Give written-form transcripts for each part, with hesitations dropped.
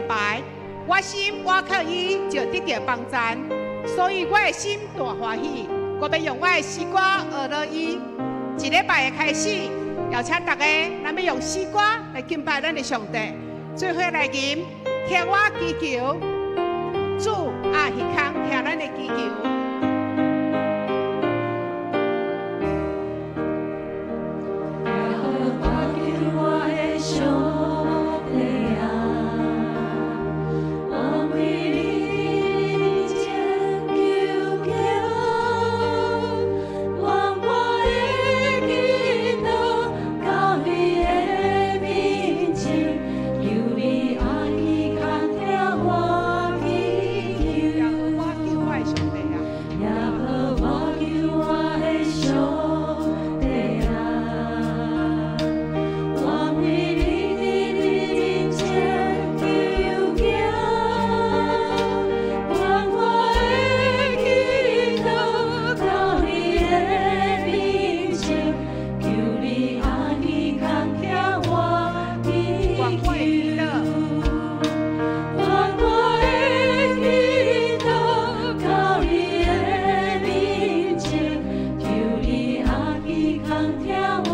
排，我心倚靠伊就得著幫贊，所以我的心大歡喜。我欲用我的詩歌呵咾伊。一禮拜的開始，邀請大家，咱欲用詩歌來敬拜咱的上帝。做伙來吟，聽我祈求，主啊，耳空聽咱的祈求。耶和華救我的上帝啊，我為你面前求求，願我的祈禱到你的面前，求你阿耳孔聽我祈耶和華救我的上帝啊！耶和華救我的上帝啊，我為你佇你面前求求，願我的祈禱到你的面前，求你阿耳孔聽我祈願我的祈禱求。願我的祈禱到你的面前，求你阿耳孔聽我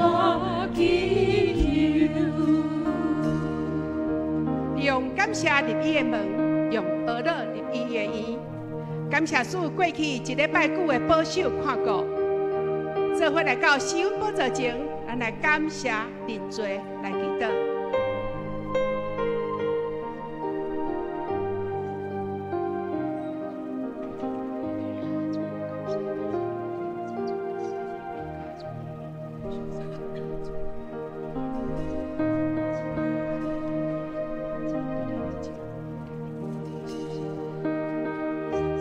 祈求。用感謝入伊的門，用呵咾入伊的院。感謝主過去一禮拜久的保守看顧，做伙來到施恩寶座前，咱來感謝認罪來祈禱。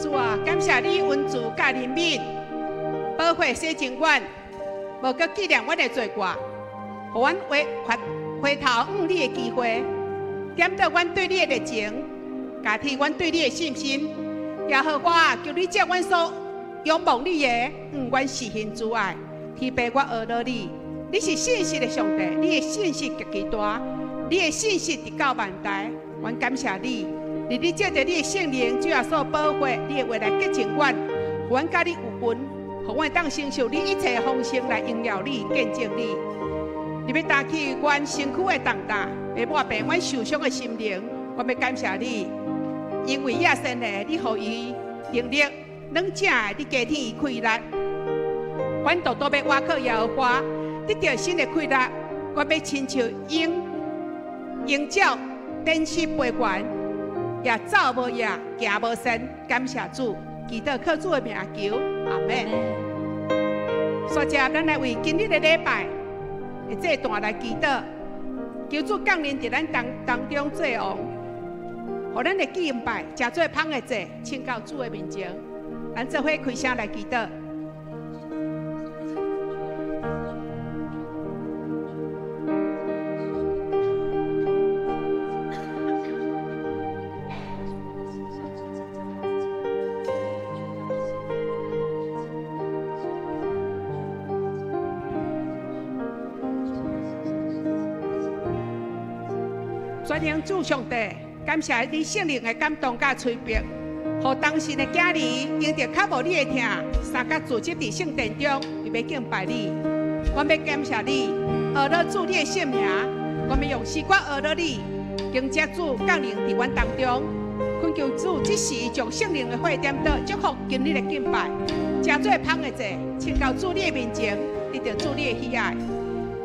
主啊，感謝你恩慈佮憐憫，保護洗淨阮，無閣紀念阮的罪過，予阮回回頭向你的機會，點著阮對你的熱情，加添阮對你的信心。耶和華，求你藉阮所仰望你的，向阮實行慈愛。天父，我呵咾你，你是信實的上帝，你的信實極其大，你的信實直到萬代。阮感謝你。你藉著你的聖靈，主耶穌保護，你的話來潔淨阮，予阮佮你有份，予阮會當承受你一切豐盛來榮耀你、見證你。你欲擔起阮身軀的重擔，欲抹平阮受傷的心靈，我欲感謝你，因為亞森的你予伊能力，軟正的你加添伊氣力。阮獨獨欲倚靠耶和華，得著新的氣力。我欲親像鷹，鷹鳥展翅飛懸。也走無影，行無身，感謝主，祈禱靠主的名求，阿門。煞接咱來為今日的禮拜的這段來祈禱，求主降臨佇咱當當中做王，予咱的敬拜成做芳的祭，呈到主的面前。咱做伙開聲來祈禱。全能主上帝，感謝你聖靈的感動佮催逼，予當時的囝兒因著較無你的疼，三角聚集佇聖殿中，為欲敬拜你。阮欲感謝你，呵咾主你的聖名，阮欲用詩歌呵咾你，迎接主降臨佇阮當中。懇求主這時將聖靈的火點著，祝福今日的敬拜，成做芳的祭，呈到主你的面前，得著主你的喜愛。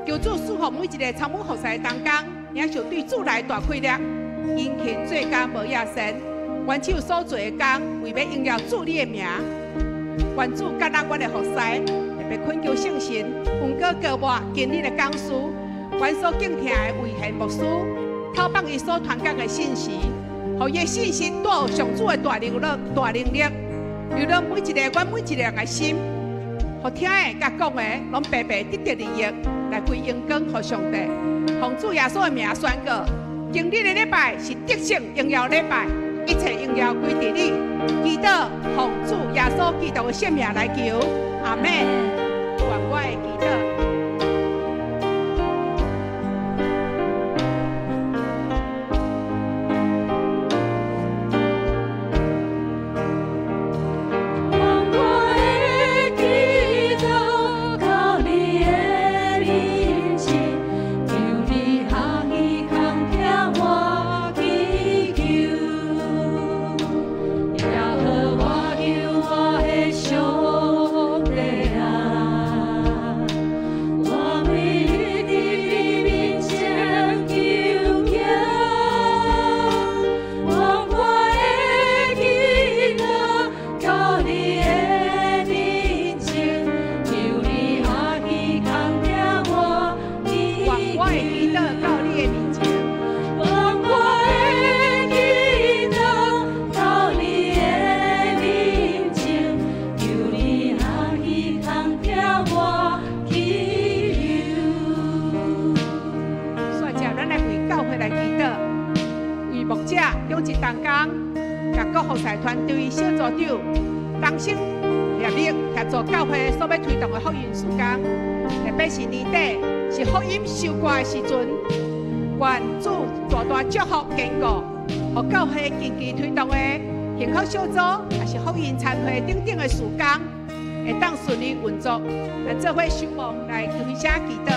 求主賜福每一个參與服侍的同工，領受對主來大氣力，殷勤做工無厭倦，願手所做的工，為欲榮耀主你的名。願主接納阮的服侍，特別懇求聖神，恩膏膏抹今日的講師，阮所敬聽的魏賢牧師，透放伊所傳講的信息，予伊的信息帶有上主的大能力、大能力，流入每一个阮每一个人的心，予聽的佮講的，攏白白得著利益，來歸榮光予上帝。奉主耶穌的名宣告，今日的禮拜是得勝榮耀禮拜，一切榮耀歸佇你。祈禱奉主耶穌基督的聖名來求，阿們。願我的祈禱。長執同工，佮各服侍團隊小組長同心協力協助教會所欲推動的福音事工。特別是年底是福音收割的時陣，願主大大祝福堅固，予教會近期推動的幸福小組，抑是福音餐會等等的事工，會當順利運作。咱做伙守望來開聲祈禱。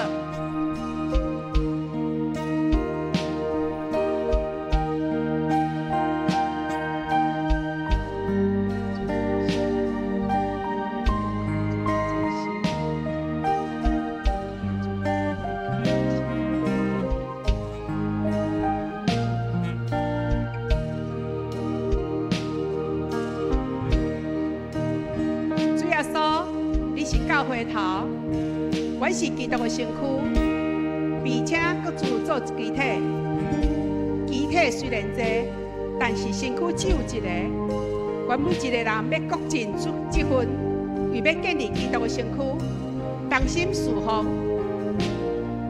主耶穌，你是教會頭，阮是基督的身軀，並且各自做一肢體。肢體雖然濟，但是身軀只有一个。阮每一个人欲各盡職份，為欲建立基督的身軀，同心侍奉。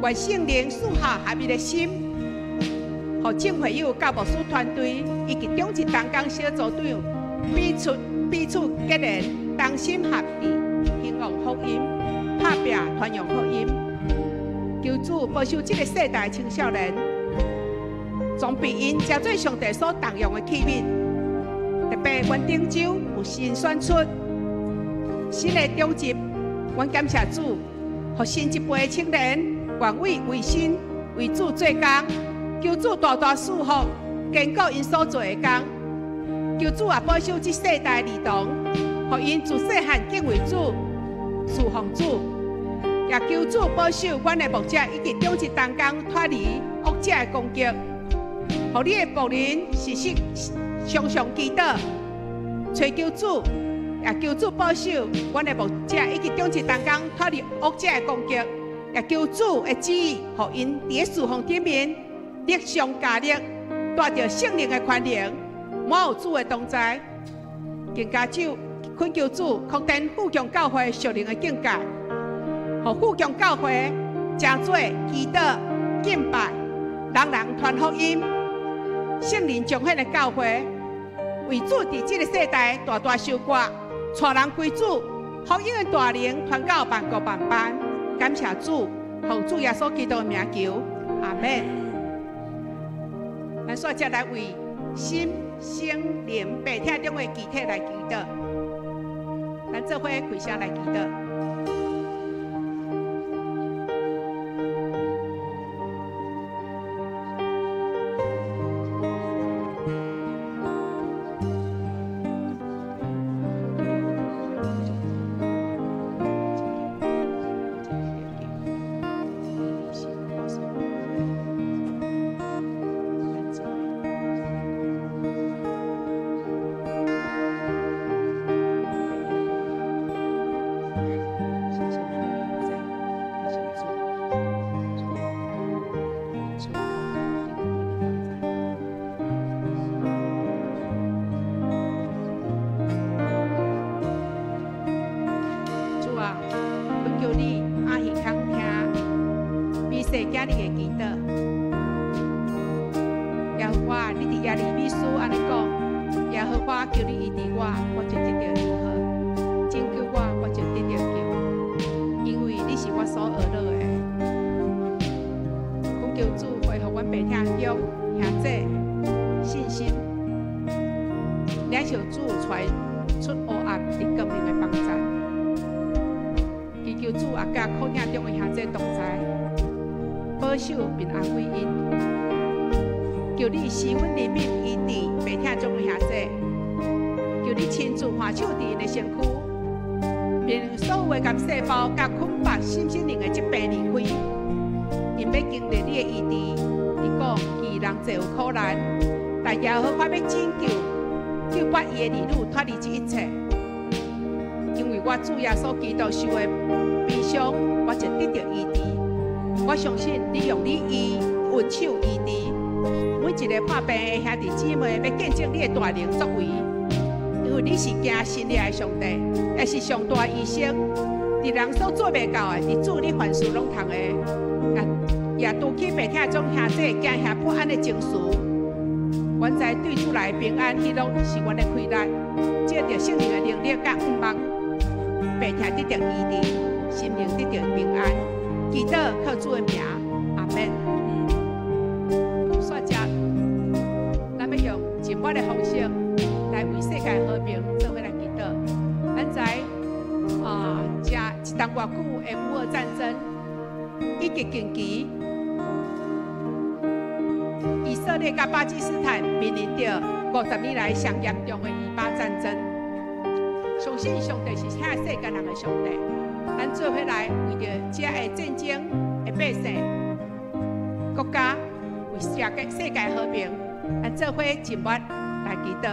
願聖靈賜下合一的心，予眾會友佮牧師團隊以及長執同工小組長彼此彼此結連，同心合意，興旺福音，拍拚傳揚福音。求主保守這个世代青少年，裝備𪜶成做上帝所重用的器皿。特別阮頂週有新選出新的長執，阮感謝主，予新一輩的青年願意為神為主做工，求主大大賜福，堅固𪜶所做的工。求主也保守這世代兒童，予𪜶自細漢敬畏主、侍奉主。也求主保守阮的牧者以及長執同工脫離惡者的攻擊，予你的僕人時時常常祈禱，揣求主，也求主保守阮的牧者以及長執同工脫離惡者的攻擊，也求主的旨意，予𪜶佇咧侍奉頂面力上加力，帶著聖靈的權能，滿有主的同在。更加主懇求主擴展富強教會屬靈的境界，予富強教會成做祈禱、敬拜、人人傳福音、聖靈彰顯的教會，為主佇這個世代大大收割，帶人歸主，福音的大能傳到萬國萬邦。感謝主，奉主耶穌基督的名求，阿們。咱煞接來為心、身、靈病疼中的肢體來祈禱，咱做伙開聲來祈禱。主啊，懇求你阿耳孔聽，美細囝兒的祈禱。耶和華，你佇耶利米書按呢講：耶和華求你醫治我，我就得著醫好；拯救我，我就得著救，因為你是我所學樂的。懇求主恢復阮病疼中兄弟信心，領受主帶出黑暗佇光明的幫助。祈求主也佮苦疼中的兄弟同在，保守平安歸𪜶。求你施阮憐憫醫治病疼中的兄弟，求你親自看守佇𪜶的身軀，令所有的癌細胞佮捆綁身心靈的疾病離開。𪜶欲經歷你的醫治，你講義人濟有苦難，但耶和華欲拯救，救拔伊的兒女脫離這一切。因為我主耶穌基督受的悲傷，我就得著醫治。我相信你用你醫恩手醫治每一個破病的兄弟姊妹，欲見證你的大能作為。因為你是行神蹟的上帝，也是上大醫生。佇人所做袂到的，佇主你凡事攏通的。也除去病疼中兄弟驚嚇不安的情緒。阮知對主來平安喜樂是阮的氣力，藉著聖靈的能力佮向望，病痛得著醫治，心靈得著平安。祈禱靠主的名，阿們。煞接，咱欲用靜默的方式來為世界和平做伙來祈禱。咱知啊，這一冬偌久的烏俄戰爭，以及近期以色列佮巴基斯坦面臨著50年來上嚴重的以巴戰爭。相信上帝是疼世間人的上帝，咱做伙來為著這个戰爭的百姓、國家，為世界和平，咱做伙靜默來祈禱。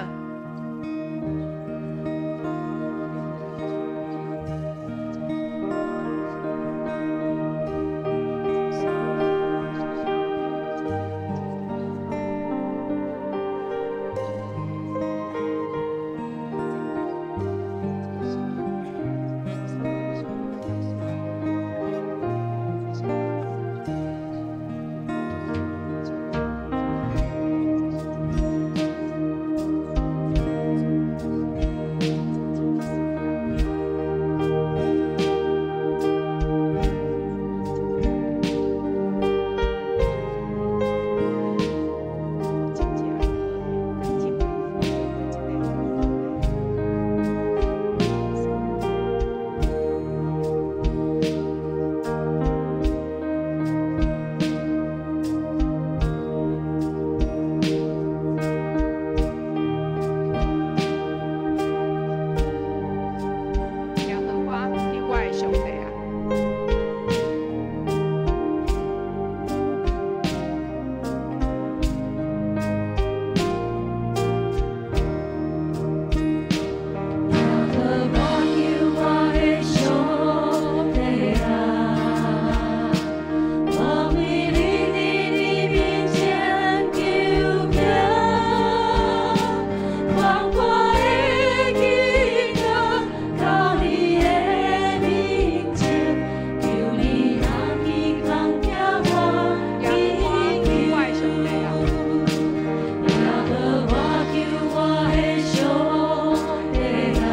耶和華，你我的上帝啊！耶和華救我的上帝啊，我為你佇你面前求平，願我的祈禱到你的面前，求你阿耳孔聽我耶和華，祈你我的上帝啊！求。耶和華救我的上帝啊，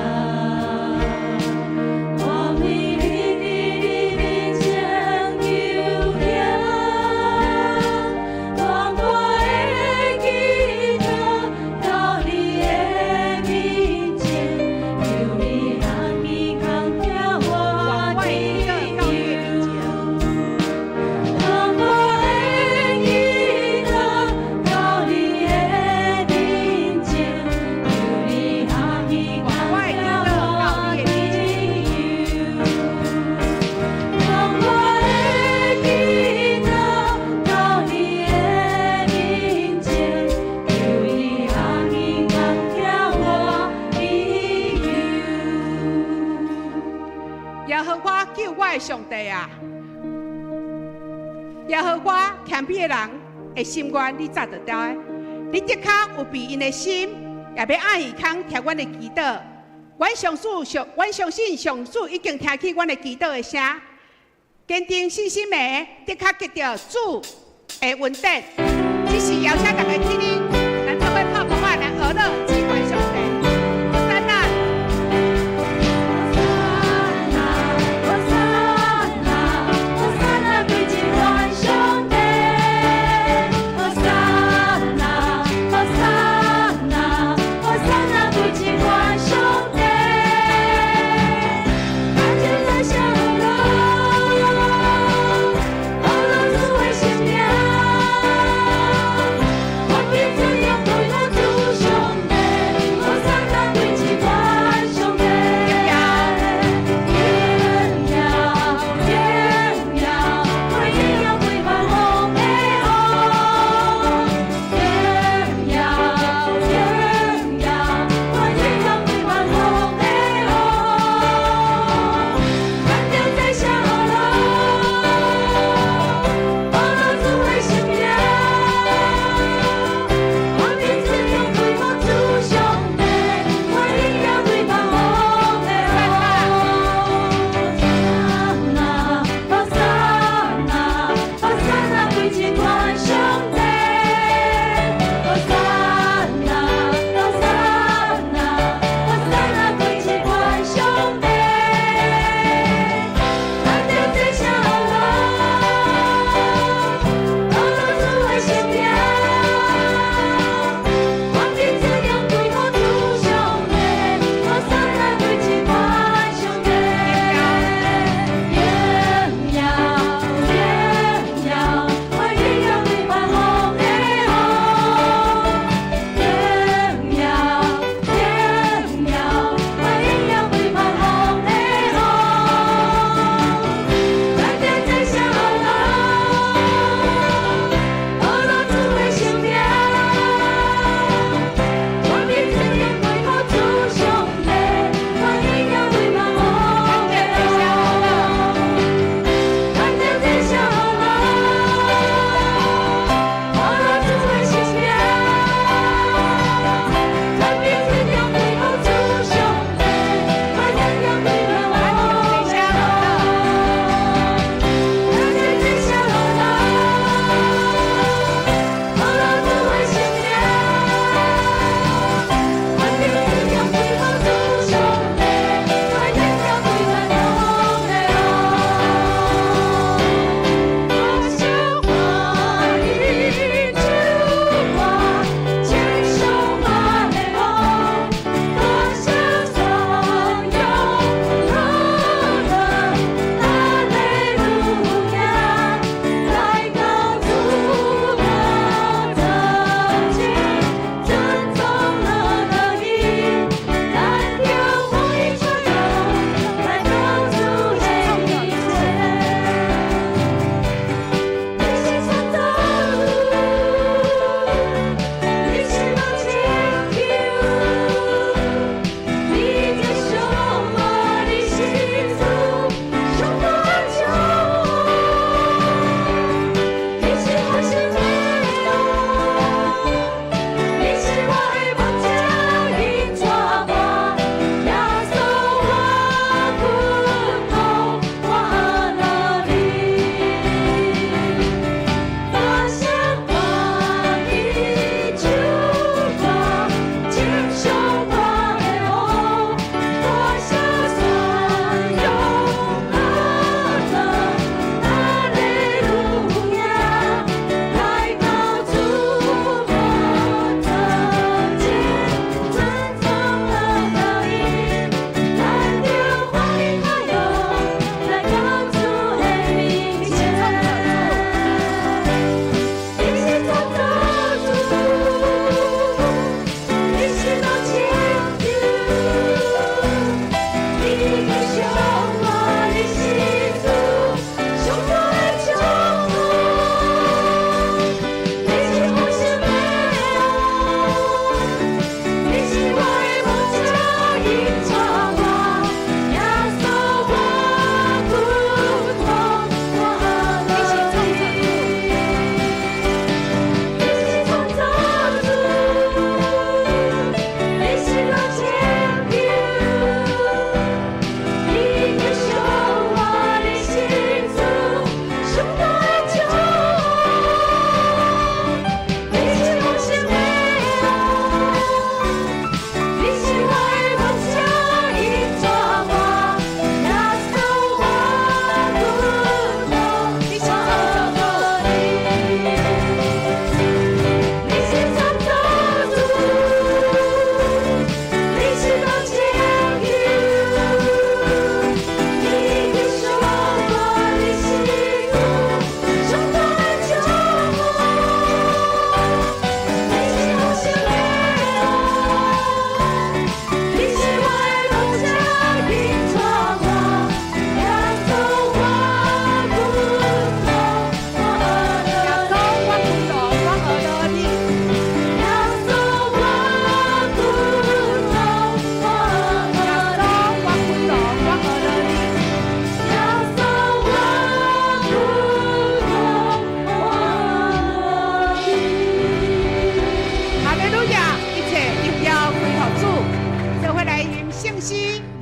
我為你佇你面前求平，願我的祈禱到你的面前，求你阿耳孔聽我願我的祈祈禱到你的面求。前。願我的祈禱到你的面前，求你阿耳願我的祈禱到你的面前。願我的祈禱到你的面前，求你阿耳孔聽我祈求。耶和華救我的上帝啊！耶和華謙卑的人的心願，你早就知。你的確有備𪜶的心，也欲按耳孔聽阮的祈禱。阮相信上主已經聽起阮的祈禱的聲。堅定信心的，的確得著主的恩典。這是邀請大家起立，咱做伙拍鼓仔來學樂至懸上帝。和散那，和散那，和散那，歸至懸上帝。和散那，和散那，和散那，歸至懸上帝。大家在笑樂，學樂主的新名，願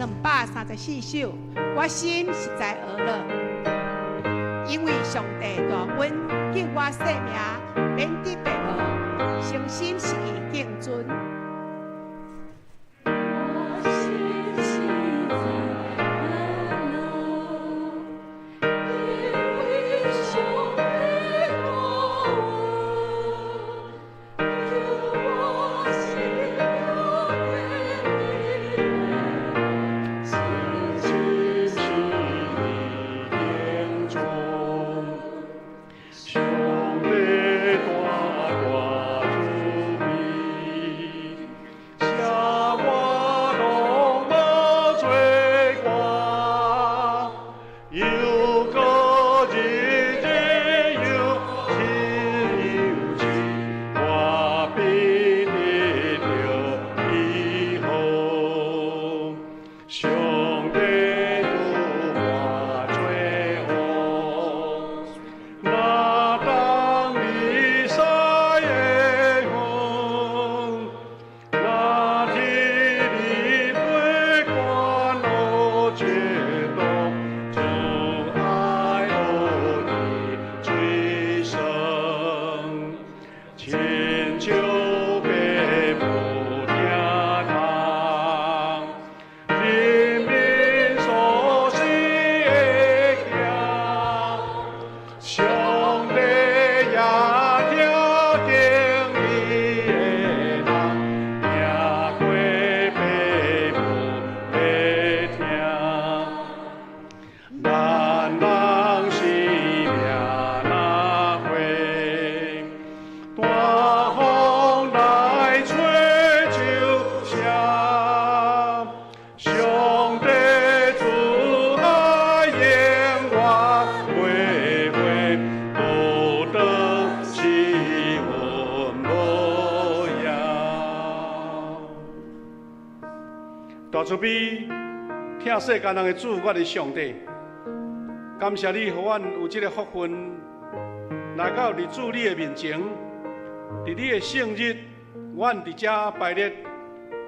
234首，我心實在呵樂，因為上帝大恩救我性命，免得滅亡，誠心是伊敬尊。我心實在歡樂，因為上帝大恩，救我性命免得滅亡，親切是伊敬重，上帝大大慈悲，赦我攏無罪過，又閣日日又親又慈，我必得著醫好。上帝拄我做王，若當離世的風，若天你對關路這道，主愛學的水深，親像父母疼痛，人民所生的囝，上帝也聽敬伊的人，贏過父母的疼。咱人生命若花，大風來吹就謝。上帝慈愛永遠袂悔，無當施恩無影。大慈悲、疼世間人的主，我的上帝，感謝你，予阮有這个福分，來到佇主你的面前，佇你的聖日，阮佇遮排列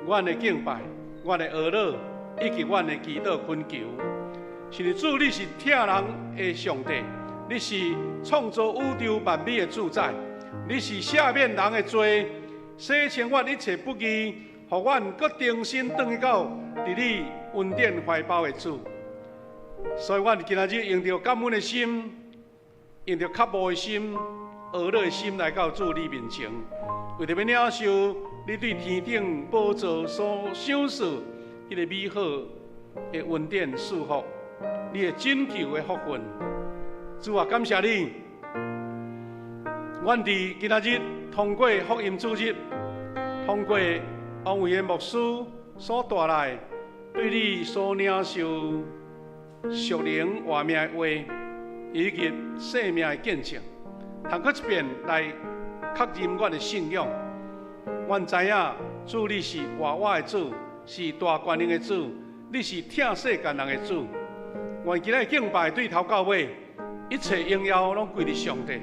阮的敬拜、阮的呵咾以及阮的祈禱懇求。是的，主，你是疼人的上帝，你是創造宇宙萬物的主宰，你是赦免人的罪，洗清阮一切不義，予阮閣重新轉去到佇你恩典懷抱的主。所以，阮今仔日用著感恩的心，用著渴慕的心、呵咾的心來到主你面前，為著欲領受你對天頂寶座所賞賜彼个美好的恩典賜福，你的拯救的福分。主啊，感謝你！阮佇今仔日通過福音主日，通過王維的牧師所帶來對你所領受屬靈活命的話，以及生命的見證，通閣一遍來確認阮的信仰。阮知影主你是活活的主，是大權能的主，你是疼世間人的主。願今日敬拜對頭到尾，一切榮耀攏歸佇上帝。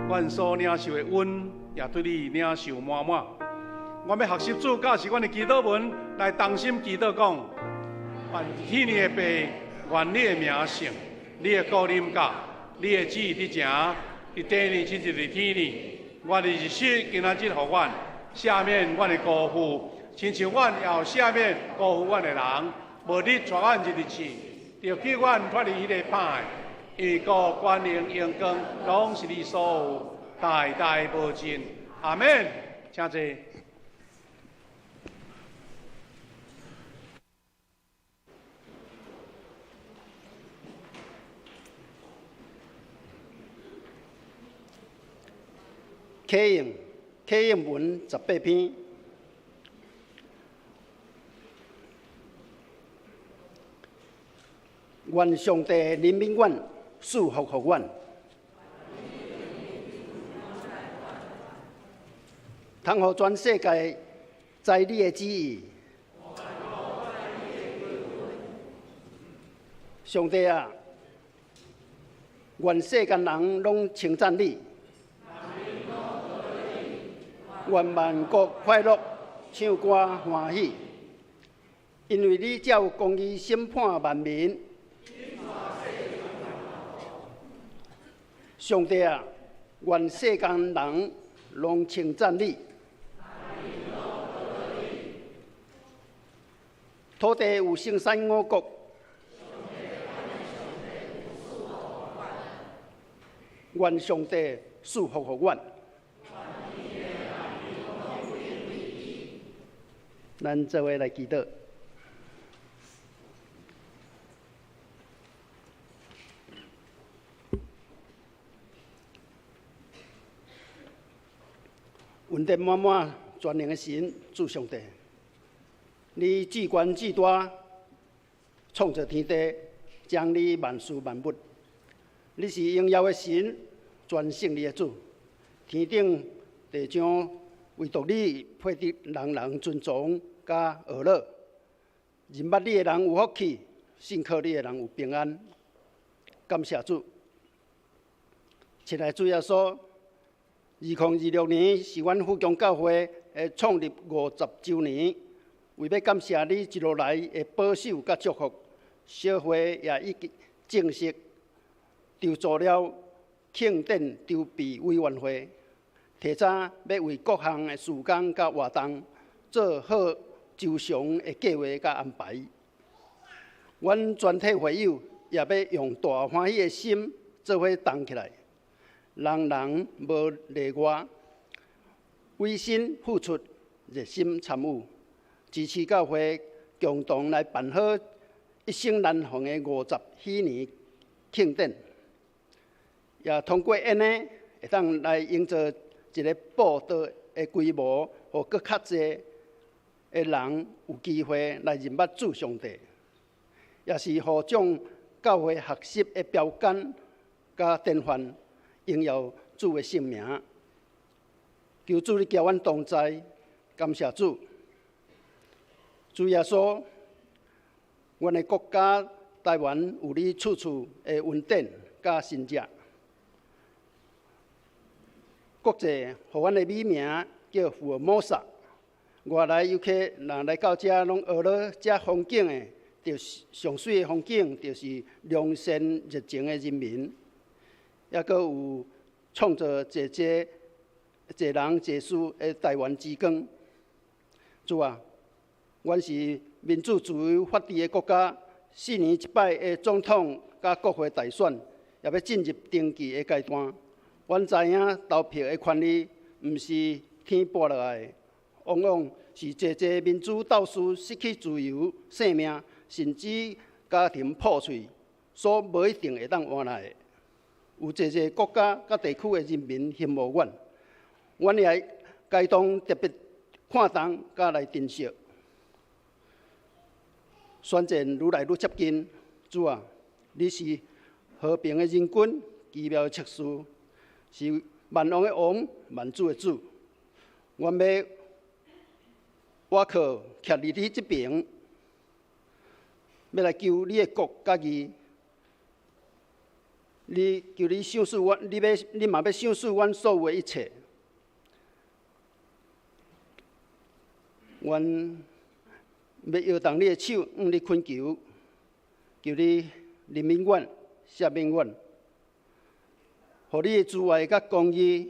阮所領受的恩，也對你領受滿滿。我欲學習主教示阮的祈禱文，來同心祈禱講：願天的父，願你的名聖，你的國臨到，你的旨意佇成，佇地裡親像佇天裡。阮的日食今仔日予阮，赦免阮的辜負，親像阮也有赦免辜負阮的人。無你帶阮入去試，著救阮脫離彼個歹的。因為國、權能、榮光，攏是你所有，代代無盡。阿們，請坐。啟應啟應文18篇，願上帝憐憫阮，賜福予阮，通予全世界知你的旨意。上帝啊，願世間人攏稱讚你。願萬國快樂，唱歌歡喜。因為你照公義審判萬民。上帝啊，願世間人攏稱讚你。土地有生產五穀，願上帝賜福予阮。咱做伙來祈禱。恩典滿滿、全能的神，主上帝，你至懸至大，創造天地，掌理萬事萬物。你是榮耀的神，全勝利的主。天頂地上，唯獨你配得人人尊崇佮呵咾。認捌你的人有福氣，信靠你的人有平安。感謝主，親愛的主耶穌。2026年是阮富強教會的創立50週年，為欲感謝你一路來的保守佮祝福，小會也已經正式籌組了慶典籌備委員會，提早欲為各項的事工佮活動做好周詳的計劃佮安排。阮全體會友也欲用大歡喜的心做伙動起來。人人無例外，委身付出，熱心參與，支持教會共同來辦好一生難逢的50禧年慶典，也通過按呢，會當來營造一个布道的規模，予閣較濟的人有機會來認捌主上帝，也是予眾教會學習的標桿佮典範。榮耀主的聖名，求主你佮阮同在，感謝主。主耶穌，阮的國家台灣有你處處的恩典佮神蹟，國際予阮的美名叫福爾摩沙。外來遊客若來到遮，攏呵咾遮風景的，就是上媠的風景，就是良善熱情的人民。抑閣有創造濟濟濟人濟事的台灣之光。主啊，阮是民主自由法治的國家，4年一擺的總統佮國會大選，也欲進入登記的階段。阮知影投票的權利，毋是天撥落來的，往往是濟濟民主鬥士失去自由、性命，甚至家庭破碎，所無一定會當換來的。有濟濟國家佮地區的人民羨慕阮，阮也該當特別看重佮來珍惜。選戰愈來愈接近，主啊，你是和平的仁君，奇妙的策士，是萬王的王，萬主的主。阮欲倚靠徛佇你這爿，欲來求你的國佮義。你求你賞賜阮，你欲你嘛欲賞賜阮所有的一切。阮欲搖動你的手，向你懇求，求你憐憫阮、赦免阮，予你的慈愛佮公義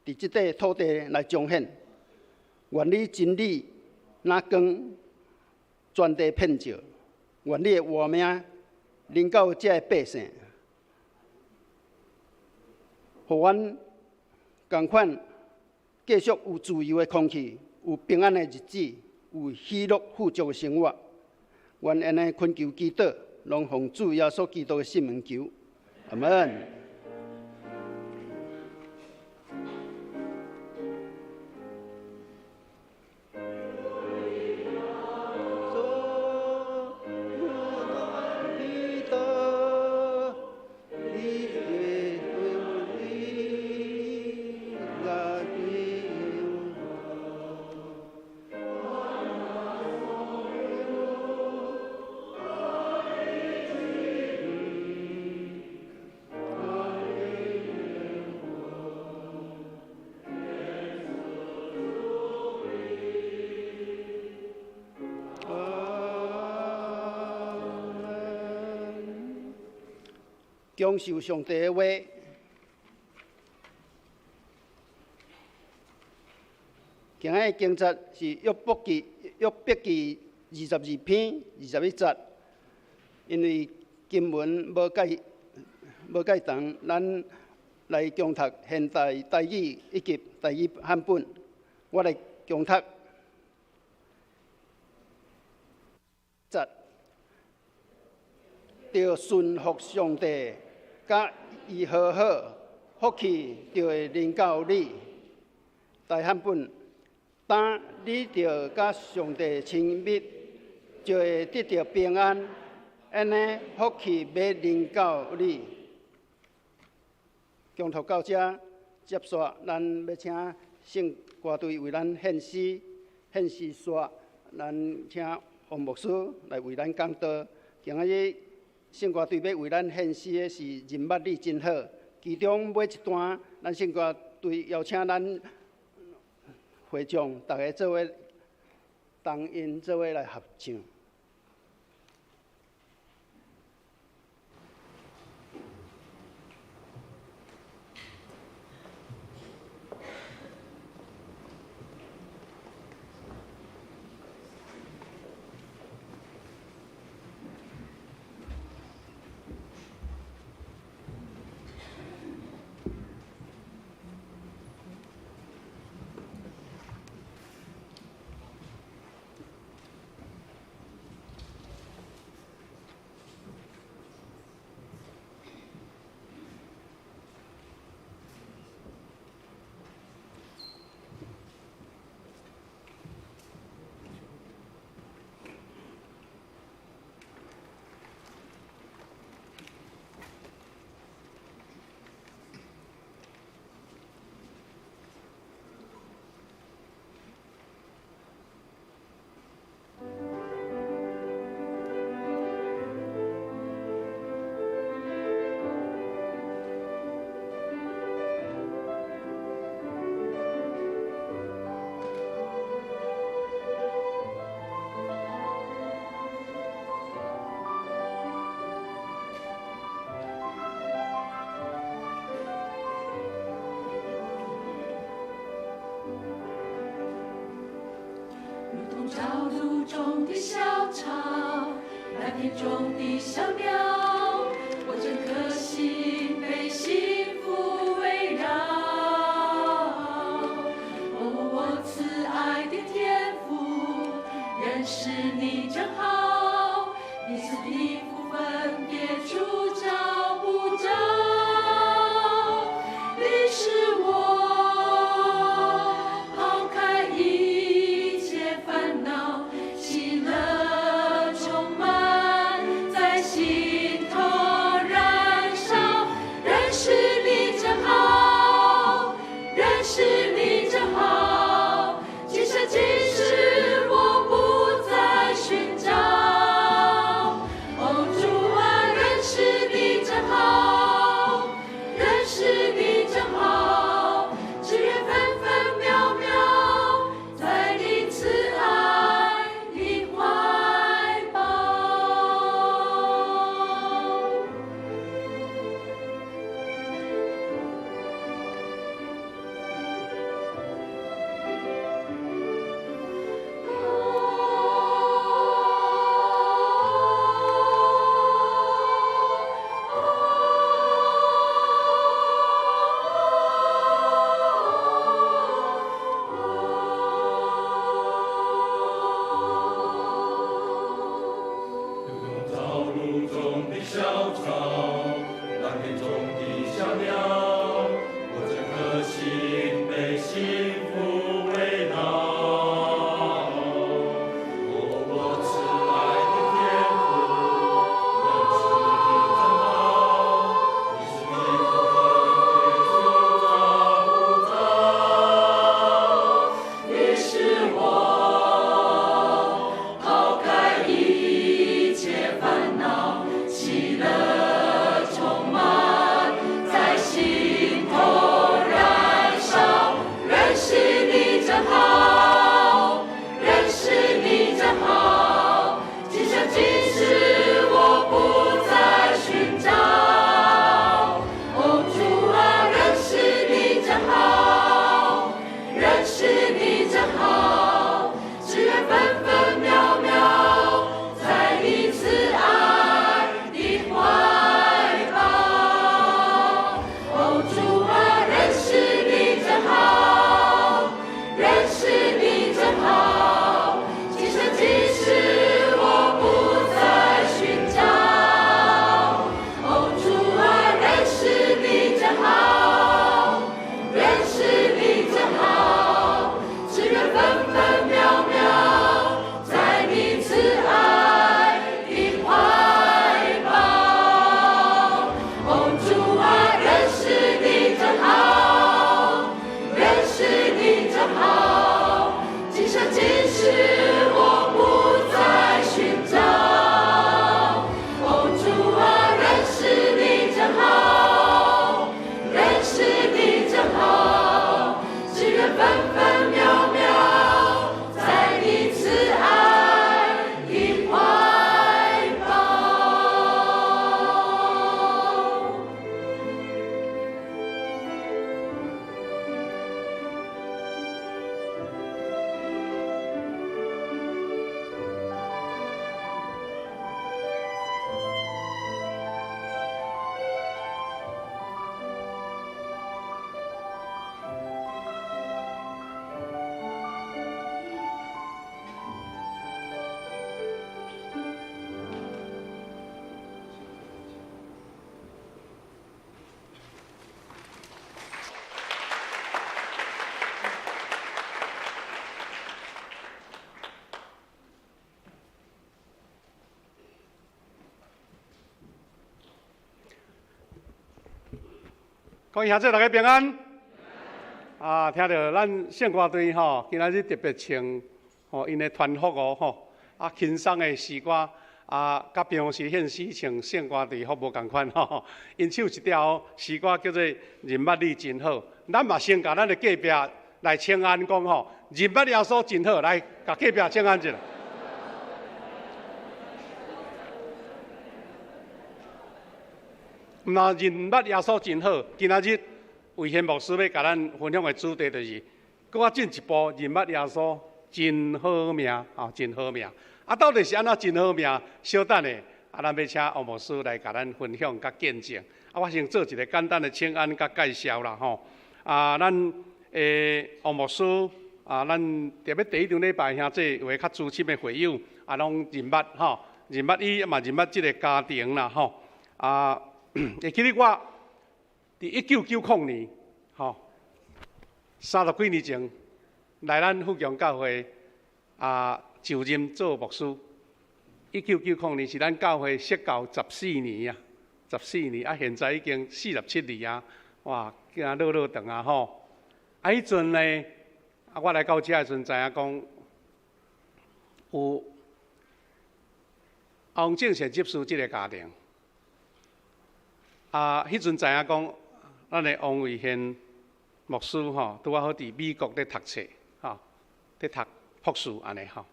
佇這塊土地來彰顯。願你真理若光，全地遍照。願你的活命臨到這个百姓。予阮仝款繼續有自由的空氣，有平安的日子，有喜樂富足的生活。阮按呢懇求祈禱，攏奉主耶穌基督的聖名求，阿門。享受上帝的話。今日經節是約伯記，約伯記22篇21節。因為經文無介長，咱來恭讀現代台語以及台語漢本。我來恭讀。節，著順服上帝，佮伊和好，福氣就會臨到你。台漢本，當你著佮上帝親密，就會得著平安，按呢福氣欲臨到你。恭讀到這，接續咱欲請聖歌隊為咱獻詩，獻詩煞，咱請王牧師來為咱講道。今仔日聖歌隊欲為咱獻詩的是認捌你真好，其中尾一段，咱聖歌隊邀請咱會眾逐家做伙同𪜶做伙來合唱。如同朝露中的小草，藍田中的小鳥，我這顆心被幸福圍繞。哦，我慈愛的天父，認識你真好，你賜的福分別處找不着，你是我拋開一切煩惱，喜樂充滿在心頭燃燒。認識你真好，認識你真好，今生今世我不再尋找。哦，主啊，認識你真好。各位兄弟大家平安。啊，聽著咱聖歌隊吼，今仔日特別穿吼𪜶的團服哦吼，啊輕鬆的詩歌啊，佮平常時獻詩穿聖歌隊服無仝款吼。𪜶唱一條詩歌叫做《認捌你真好》，咱嘛先共咱的隔壁來請安講吼，認捌耶穌真好，來共隔壁請安一下。毋但認捌耶穌真好，今仔日魏賢牧師欲共咱分享的主題就是，閣較進一步認捌耶穌真好命啊，真好命。啊，到底是按怎真好命？小等下，啊，咱欲請王牧師來共咱分享佮見證。啊，我先做一个簡單的請安佮介紹啦吼。啊，咱王牧師啊，咱特別第一場禮拜兄弟有的較資深的會友啊，攏認捌吼，認捌伊嘛認捌這个家庭啦吼。啊，會記得我佇1990年，吼，30幾年前來咱富強教會啊就任做牧師。1990年是咱教會設教十四年啊，十四年啊，現在已經47年啊，哇，行落落長啊吼。啊，彼陣呢，啊，我來到遮的時陣，知影講有王正賢執事這个家庭。啊，彼陣知影講，咱的王維賢牧師吼，拄仔好佇美國咧讀冊，吼，咧讀博士按呢吼。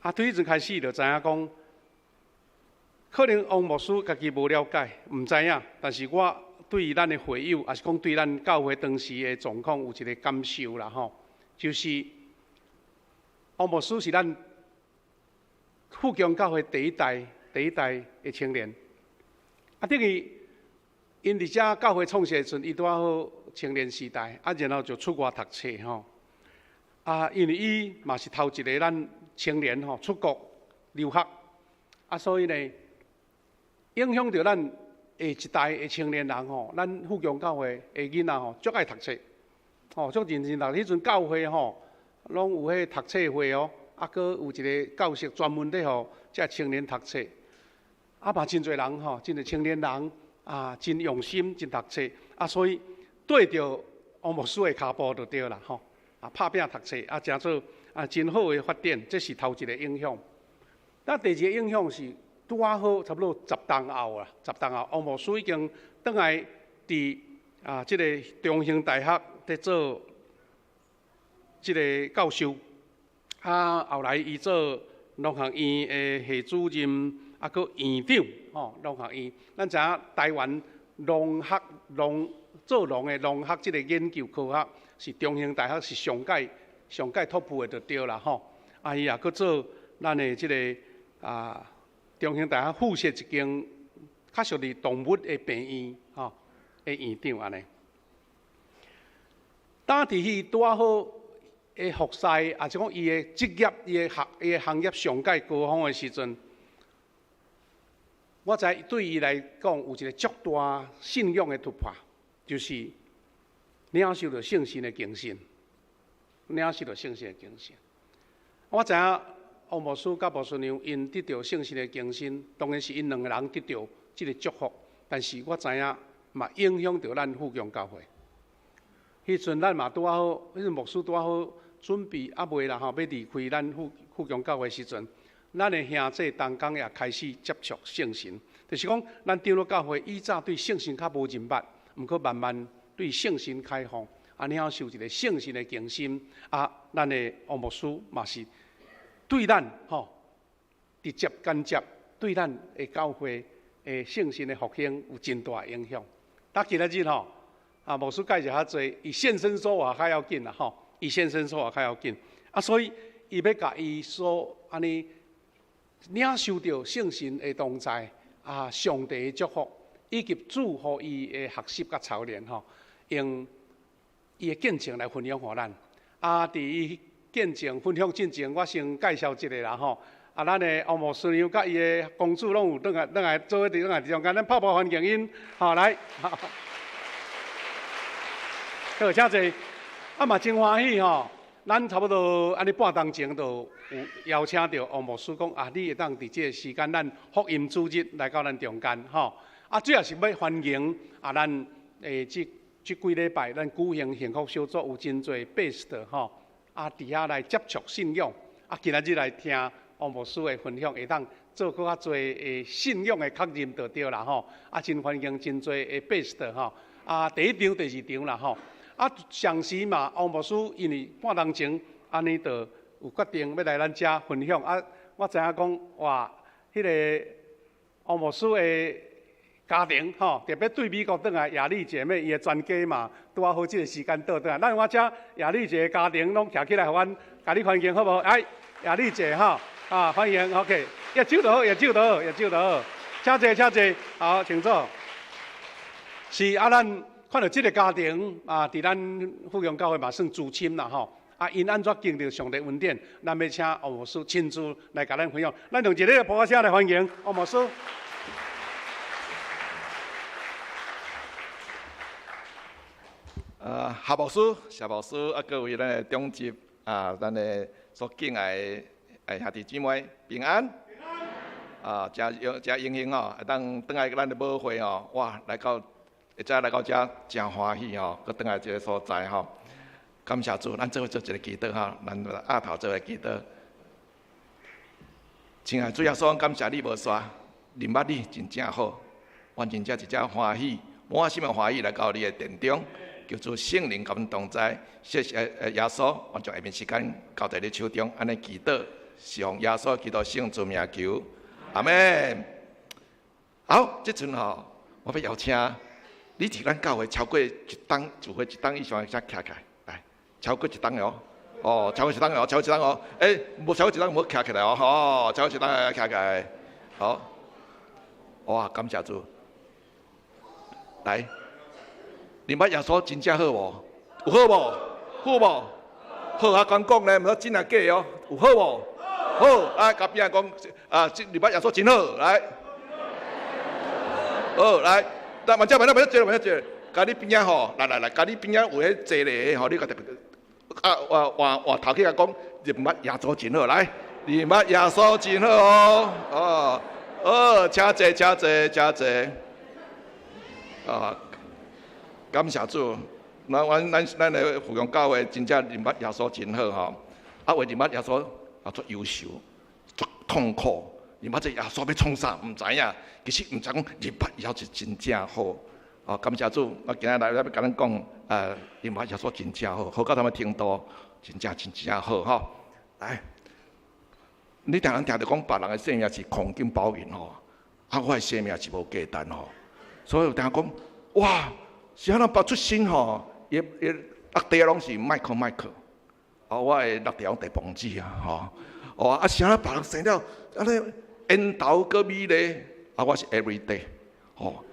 啊，對彼陣開始就知影講，可能王牧師家己無了解，毋知影，但是我對咱的會友，抑是講對咱教會當時的狀況有一个感受啦吼，就是王牧師是咱富強教會第一代、第一代的青年，啊，等於。𪜶佇遮教會創設的時陣，伊拄仔好青年時代，啊，然後就出外讀冊吼。啊，因為伊嘛是頭一个咱青年吼出國留學，啊，所以呢，影響著咱下一代的青年人吼。咱富強教會的囡仔吼，足愛讀冊，吼，足認真讀。彼陣教會吼，攏有彼讀冊會哦，啊，閣有一个教室專門咧予遮青年讀冊。啊，嘛真濟人吼，真濟青年人。啊，真用心，真讀冊，啊，所以綴著王牧師的跤步就對啦，吼，啊，拍拚讀冊，啊，成做啊真好的發展，這是頭一个影響。那第二个影響是拄仔好，差不多十冬後啦，十冬後，王牧師已經轉來佇啊這个中興大學佇做這个教授，啊，後來伊做農學院的系主任。啊，閣院長吼，農學院，咱知影台灣農學農做農的農學這个研究科學，是中興大學是上蓋上蓋 top 的就對啦吼。啊，伊也閣做咱的這个啊中興大學附設一間較屬於動物的病院吼的院長按呢。當佇彼拄仔好的服侍，抑是講伊的職業、伊的學、伊的行業上蓋高峰的時陣。我知對伊來講有一个足大信仰的突破，就是領受著聖神的更新，領受著聖神的更新。我知影王牧師佮牧師娘𪜶得著聖神的更新，當然是𪜶兩个人得著這个祝福，但是我知影嘛影響著咱富強教會。彼陣咱嘛拄仔好，彼陣牧師拄仔好準備猶未啦吼，欲離開咱富強教會時陣。咱的兄弟同工也開始接觸聖神，就是講，咱長老教會以早對聖神較無認捌，毋過慢慢對聖神開放，啊，領受一个聖神的更新，啊，咱的王牧師嘛是對咱吼直接間接對咱的教會的聖神的復興有真大的影響。到今仔日吼，啊，牧師介紹較濟，伊現身說法較要緊啦吼，伊現身說法較要緊，啊，所以伊欲共伊所按呢。領受著聖神的同在，啊，上帝的祝福，以及主予伊的學習佮操練吼，用伊的見證來分享予咱。啊，佇伊見證分享進前，我先介紹一下啦吼。啊，咱的王牧師娘佮伊的公主攏有轉來轉來做伙佇轉來中間，咱泡泡歡迎𪜶，好來，好，請坐。啊嘛真歡喜吼。咱差不多按呢半鐘前就有邀請著王牧師講啊，你會當佇這个時間，咱福音主日來到咱中間吼。啊，主要是欲歡迎啊，咱的這幾禮拜，咱舉行幸福小組有真濟 pastor 吼，啊，佇遐來接觸信仰，啊，今仔日來聽王牧師的分享，會當做閣較濟的信仰的確認就對啦吼。啊，真歡迎真濟的 pastor 吼，啊，第一場、第二場啦吼。啊，上時嘛，王牧師因為半鐘前按呢就有決定欲來咱遮分享，啊，我知影講哇，彼个王牧師的家庭吼，特別對美國轉來雅麗姐妹，伊的全家嘛，拄仔好這个時間倒轉來。咱我請雅麗姐的家庭攏徛起來，予阮共你歡迎好無？來，雅麗姐吼，啊，歡迎，OK，握手就好，握手就好，握手就好，請坐，請坐，好，請坐。是啊，咱看著這个家庭啊，佇咱富強教會嘛算資深啦吼。啊，𪜶按怎經歷上帝恩典，咱欲請王牧師親自來共咱分享。咱用一个拍仔聲來歡迎王牧師。夏牧師、謝牧師啊，各位咱的長執啊，咱的所敬愛的兄弟姊妹平安。平安。啊，誠榮誠榮幸吼，會當轉來咱的母會吼，哇，來到會使來到遮，誠歡喜吼，閣轉來這个所在吼。感謝主，咱做伙做一个祈禱吼，咱額頭做个祈禱。親愛的主耶穌，感謝你無煞，認捌你真正好，阮真正一只歡喜，滿心的歡喜來到你的殿中，求主聖靈佮阮同在。謝謝耶穌，我將下面時間交在你手中，按呢祈禱，是奉耶穌基督聖主名求，阿們。好，這陣吼，我欲邀請你佇咱教會超過一冬，聚會一冬以上的才徛起來。超過一冬哦，哦，超過一冬哦，超過一冬哦，欸，無超過一冬無徛起來哦，吼，超過一冬徛起來，好，哇，感謝主，來，認捌耶穌真正好無？有好無？好無？好啊，敢講咧，毋知真抑假哦，有好無？好，啊，共邊仔講，啊，認捌耶穌真好，來，好，來，來，慢點，慢點，慢點坐，慢點坐。共你邊仔吼，來來來，共你邊仔有彼坐咧吼，你共特別啊，換換換頭去共講，認捌耶穌真好，來，認捌耶穌真好哦，哦，好，請坐，請坐，請坐，啊，感謝主，咱阮咱咱的富強教會真正認捌耶穌真好吼，啊，為認捌耶穌啊，足憂愁，足痛苦，認捌這耶穌欲創啥，毋知影，其實毋知講認捌耶穌是真正好。哦，感謝主，我今日來欲共恁講，認捌耶穌真正好，好到啥物程度？真正真正好吼！來，你定定聽著講別人的生命是黃金寶銀吼，啊，我的生命是無價值吼，所以有定講，哇，是按怎別出身吼？伊伊落地攏是麥克麥克，啊，我的落地攏地磅子啊，吼，哦，啊是按怎別人生了，按呢緣投閣美麗，啊，我是 every day，吼，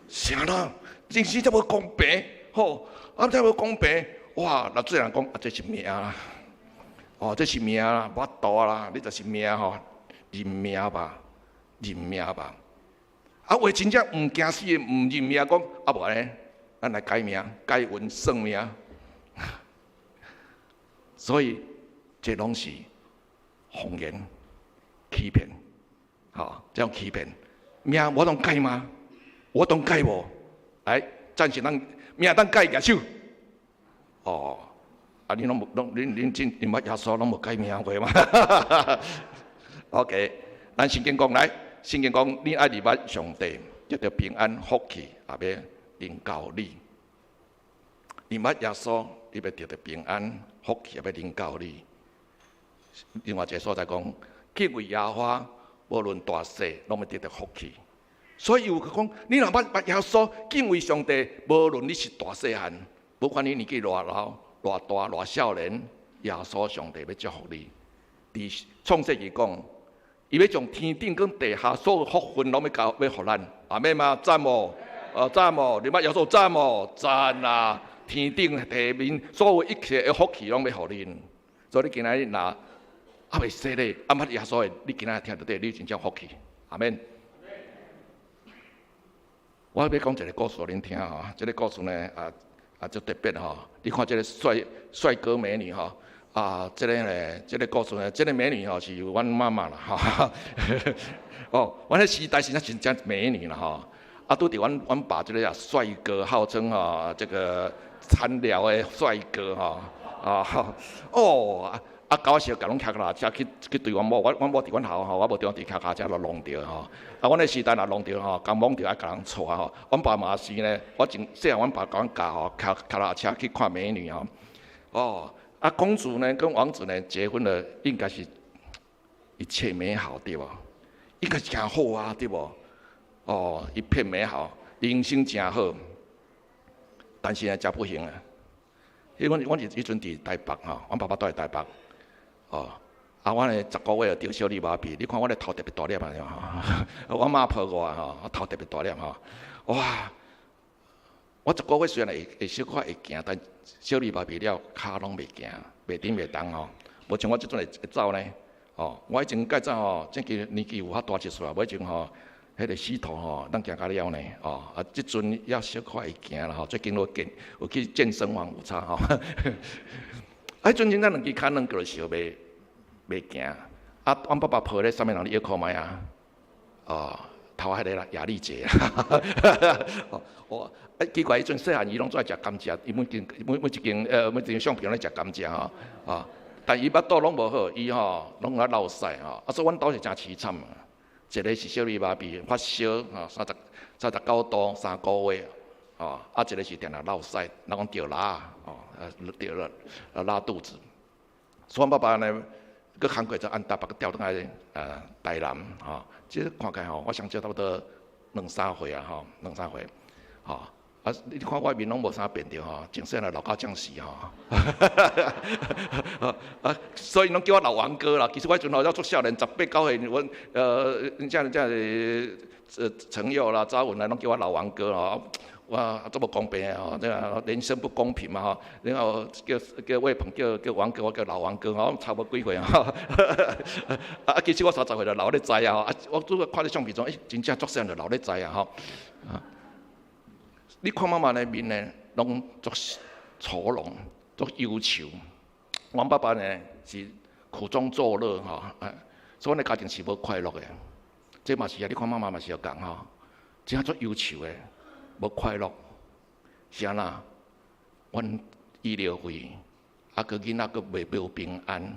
是按怎？人生遮無公平，吼！啊，遮無公平，哇！若做人講啊，這是命啦，哦，這是命啦，無法度啦，你就是命吼，認命吧，認命吧。啊，有的真正毋驚死的，毋認命，講啊無按呢，咱來改名，改運算命。所以這攏是謊言、欺騙，吼，這種欺騙，命無當改嗎？我當改無？來，暫時咱命當改舉手。哦，啊，恁攏無，攏恁恁真認捌耶穌攏無改命過嗎？OK，咱聖經講來，聖經講你愛認捌上帝，得著平安福氣也欲臨到你。認捌耶穌，你欲得著平安福氣也欲臨到你。另外一个所在講，敬畏耶和華，無論大細，攏欲得著福氣。所以有講，你若捌捌耶穌，敬畏上帝，無論你是大細漢，不管你年紀偌老、偌大、偌少年，耶穌上帝欲祝福你。佇創世記講，伊欲將天頂佮地下所有福分攏欲交，欲予咱。阿們嗎？讚無？讚無？你捌耶穌讚無？讚啊！天頂地面所有一切的福氣攏欲予恁。所以你今仔日若猶未洗禮，猶捌耶穌的，你今仔日聽著這，你真正福氣。阿們。我欲講一个故事予恁聽吼，這个故事呢啊啊足特別吼。你看這个帥帥哥美女吼，啊，這个呢，這个故事呢，這个美女吼是阮媽媽啦吼。哦，阮彼時代是真正美女啦吼。啊，啊，拄著阮爸這个啊帥哥，號稱吼這个田寮的帥哥吼，啊哦啊，搞笑，共攏騎腳踏車去對阮某，阮某佇阮後吼，我無佇騎腳踏車就弄著吼。啊，阮的時代若弄著吼，共摸著愛共人帶吼。阮爸嘛是呢，我前細漢阮爸共阮教吼，騎腳踏車去看美女吼。哦，啊，公主呢跟王子呢結婚了，應該是一切美好對無？應該是誠好啊，對無？哦，一片美好，人生誠好。但是呢，誠不幸啊！彼阮是彼陣佇台北吼，阮爸爸蹛佇台北。哦，啊，我呢10個月就得小兒麻痹，你看我的頭特別大粒啊！我媽抱我吼，我頭特別大粒吼。哇！我十個月雖然會小可會行，但小兒麻痹了，跤攏袂行，袂振袂動吼。無像我這陣會走呢。哦，我以前較早吼，這個年紀有較大一歲啊，我以前吼，彼个死途吼，咱行較了呢。哦，啊，這陣猶小可會行啦吼，最近有去健身房有差吼。啊，彼陣真正兩支跤兩腳就袂行。啊，阮爸爸抱咧，啥物人你搖看覓啊？哦，頭彼个啦，亞麗姐。哦，啊，奇怪，彼陣細漢伊攏總愛食甘蔗，伊每間每每一間呃每一張相片攏食甘蔗吼，啊，但伊腹肚攏無好，伊吼攏咧落屎吼，啊，所以阮兜是誠淒慘啊。一个是小兒麻痹發燒，吼，39度3個月，吼，啊，一个是定定落屎，人講著拉，哦，著了拉肚子。所以阮爸爸呢，閣工課就按台北調轉來台南，吼，這看起來吼，我上少差不多兩三歲啊，吼，兩三歲，吼，啊，你看我面攏無啥變著吼，從細漢老到這時吼，啊，所以攏叫我老王哥啦。其實我彼陣吼猶足少年，18、9歲，阮這陳佑啦、張文啦，攏叫我老王哥吼。哇，這無公平的吼，這個人生不公平嘛吼。然後叫魏鵬叫王哥，我叫老王哥吼，差無幾歲吼。啊，其實我30歲就老咧知啊吼。啊，我拄仔看咧相片中，欸，真正足細漢就老咧知啊吼。啊，你看媽媽的面呢，攏足愁容，足憂愁。阮爸爸呢是苦中作樂吼，啊，所以阮的家庭是無快樂的。這嘛是啊，你看媽媽嘛是相仝吼，真正足憂愁的。無快樂，是按怎？阮醫療費，啊，閣囡仔閣袂無平安。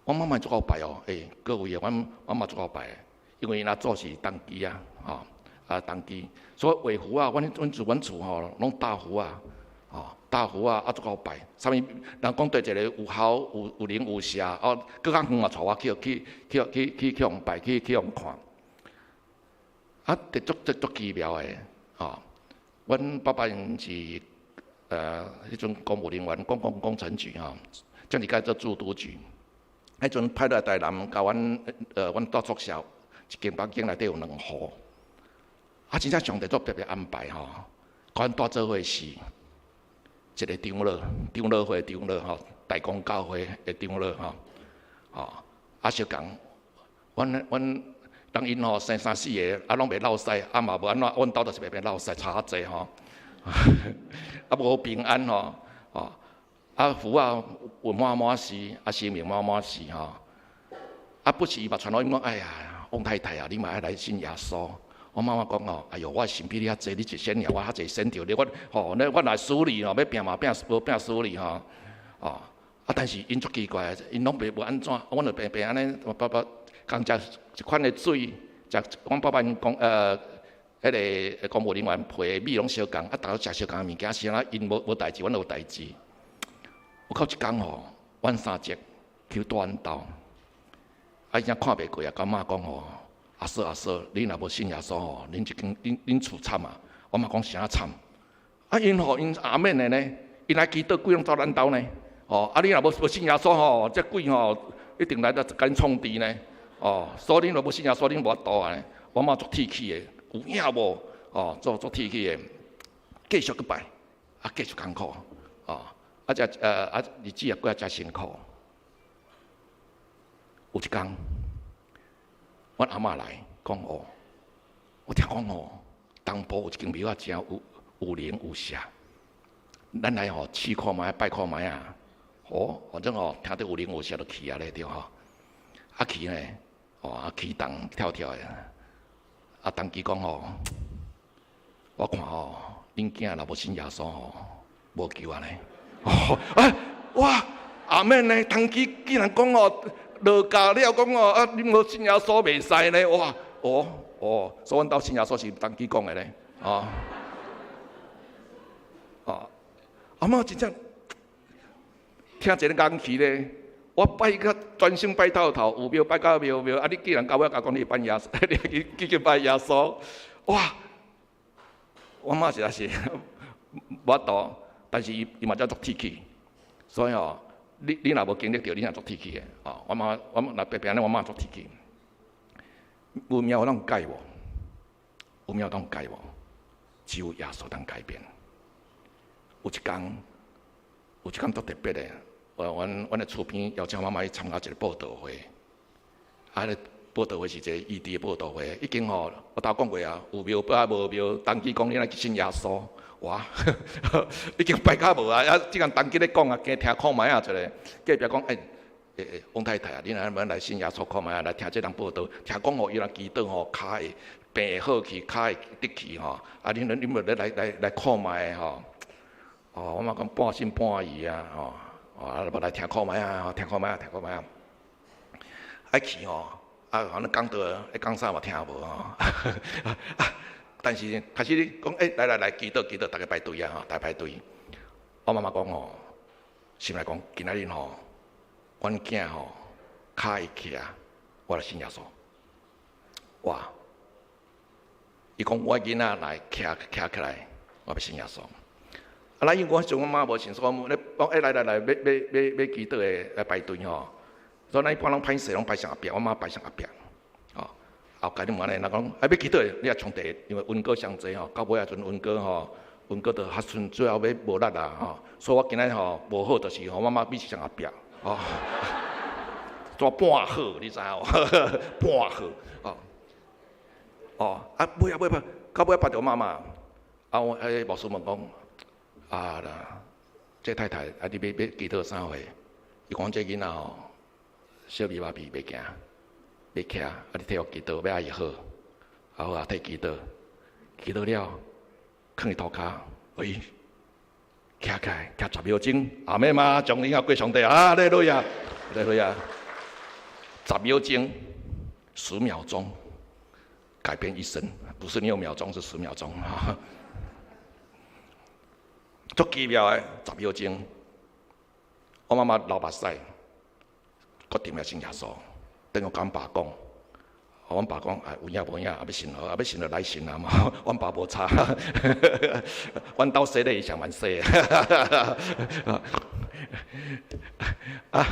阮媽媽足𠢕拜哦，欸，各位啊，阮媽足𠢕拜，因為𪜶阿祖是童乩啊，吼，啊童乩，所以畫符啊，阮厝吼攏貼符啊，吼，貼符啊，啊足𠢕拜。啥物人講對一个有效有靈有邪，哦，閣較遠嘛，帶我去予拜，去予看。啊，足奇妙的，吼！阮爸爸𪜶是彼陣公務人員，公共工程局吼，政治改做住都局。彼陣派來台南，共阮蹛宿舍一間房間內底有兩戶。啊，真正上帝足特別安排吼，共阮蹛做伙是一个長老，長老會長老吼，大公教會的長老吼，吼，啊，相仝，阮人𪜶吼生三四个，啊，攏袂落屎，啊嘛無按怎，阮兜就是袂袂落屎，差較濟吼，啊無平安吼，吼，啊符啊有滿滿是，啊生命滿滿是吼，啊不時伊嘛傳福音講，哎呀，王太太啊，你嘛愛來信耶穌。我媽媽講吼，哎喲，我神比你較濟，你一仙爾，我較濟仙著你，我吼，那我來輸你吼，欲拚嘛拚無拚輸你吼，哦，啊但是𪜶足奇怪，𪜶攏袂無按怎，阮就平平按呢，我爸爸共食一款的水，食阮爸爸𪜶講彼个公務人員配的米攏相仝，啊，逐家食相仝的物件，是按怎𪜶無代誌，阮有代誌。有到一工吼，阮三叔去蹛阮兜，啊，伊才看袂過啊，共媽講吼，阿嫂阿嫂，你若無信耶穌吼，恁這間恁厝慘啊！我媽講啥慘？啊，𪜶吼𪜶阿免的呢，𪜶來祈禱鬼攏走咱兜呢。哦，啊，你若無信耶穌吼，這鬼吼一定來來共恁創治呢。哦，所以恁若無信耶穌，恁無法度啊。我媽足鐵齒的，有影無？哦，足鐵齒的，繼續閣拜，啊，繼續艱苦，哦，啊，這啊日子也過得誠辛苦。有一工，阮阿嬤來講哦，我聽講哦，東部有一間廟仔誠有靈有邪，咱來吼試看覓，拜看覓啊。哦，反正吼聽著有靈有邪就去啊咧對吼。啊去呢，哦啊起動跳跳的，啊，童乩講吼，我看吼，恁囝若無信耶穌吼，無救啊呢。哦，哎，哇，阿們呢？童乩竟然講哦，落教了講哦，啊，恁無信耶穌袂使呢？哇，哦哦，所以阮兜信耶穌是童乩講的呢，哦，哦，阿媽真正聽一个硬氣咧，我拜甲專心拜透透，有廟拜到無廟，啊！你竟然到尾共我講你拜耶穌，你去去拜耶穌，哇！我媽實在是無法度，但是伊伊嘛才足鐵齒，所以吼，你若無經歷著，你也足鐵齒的。哦，我媽我若白白按呢，我媽足鐵齒。有命有當改無？有命有當改無？只有耶穌當改變。有一工，有一工足特別的。我阮阮的厝邊邀請我媽去參加一个佈道會，啊，彼佈道會是一个異地的佈道會，已經吼，我頭講過啊，有廟拜無廟，童乩講你來去信耶穌，哇，已經拜較無啊，啊，這工童乩咧講啊，加聽看覓啊一个，隔壁講，欸欸欸，翁太太啊，你若欲來信耶穌看覓啊，來聽這人佈道，聽講吼，伊若祈禱吼，跤會病會好去，跤會得去吼，啊，恁恁欲來來來看覓吼，哦，我媽講半信半疑啊，吼。啊，無來聽看覓啊，聽看覓啊，聽看覓啊。愛去吼，啊，反正講道，咧講啥嘛聽無吼。但是開始講，欸，來來來，祈禱祈禱，逐家排隊啊，吼，逐家排隊。我媽媽講吼，心內講，今仔日吼，阮囝吼，跤會徛，我來信耶穌。哇！伊講我囡仔來徛徛起來，我欲信耶穌。啊，那因為我陣阮媽無信，所以我咧講，欸，來來來，欲欲欲欲祈禱的來排隊吼。所以咱一般攏歹勢，攏排上後壁，我媽排上後壁。吼，後蓋你毋按呢，若講啊欲祈禱的，你也衝第一，因為溫哥上濟吼，到尾仔陣溫哥吼，溫哥就較順，最後尾無力啊吼。所以我今仔吼無好，就是吼，我媽比上後壁，吼，煞半好，你知影無？半好，哦，哦，啊尾仔尾仔，到尾仔排著媽媽，啊我彼牧師問講。啊啦，這太太啊，你欲欲祈禱啥貨？伊講這囡仔吼，小米麻痹袂行，欲徛，啊你替我祈禱，欲愛伊好，啊好啊，替祈禱，祈禱了，囥佇塗跤，欸，徛起來，徛10秒鐘，阿們嗎？將榮耀歸上帝，啊，哈利路亞，哈利路亞，十秒鐘，10秒鐘，改變一生，不是六秒鐘，是十秒鐘。足奇妙的10秒鐘，我媽媽流目屎，決定欲信耶穌。轉予共阮爸講，阮爸講啊，有影無影，啊欲信好，啊欲信就來信啊嘛。阮爸無差，阮兜洗禮伊上萬洗。啊，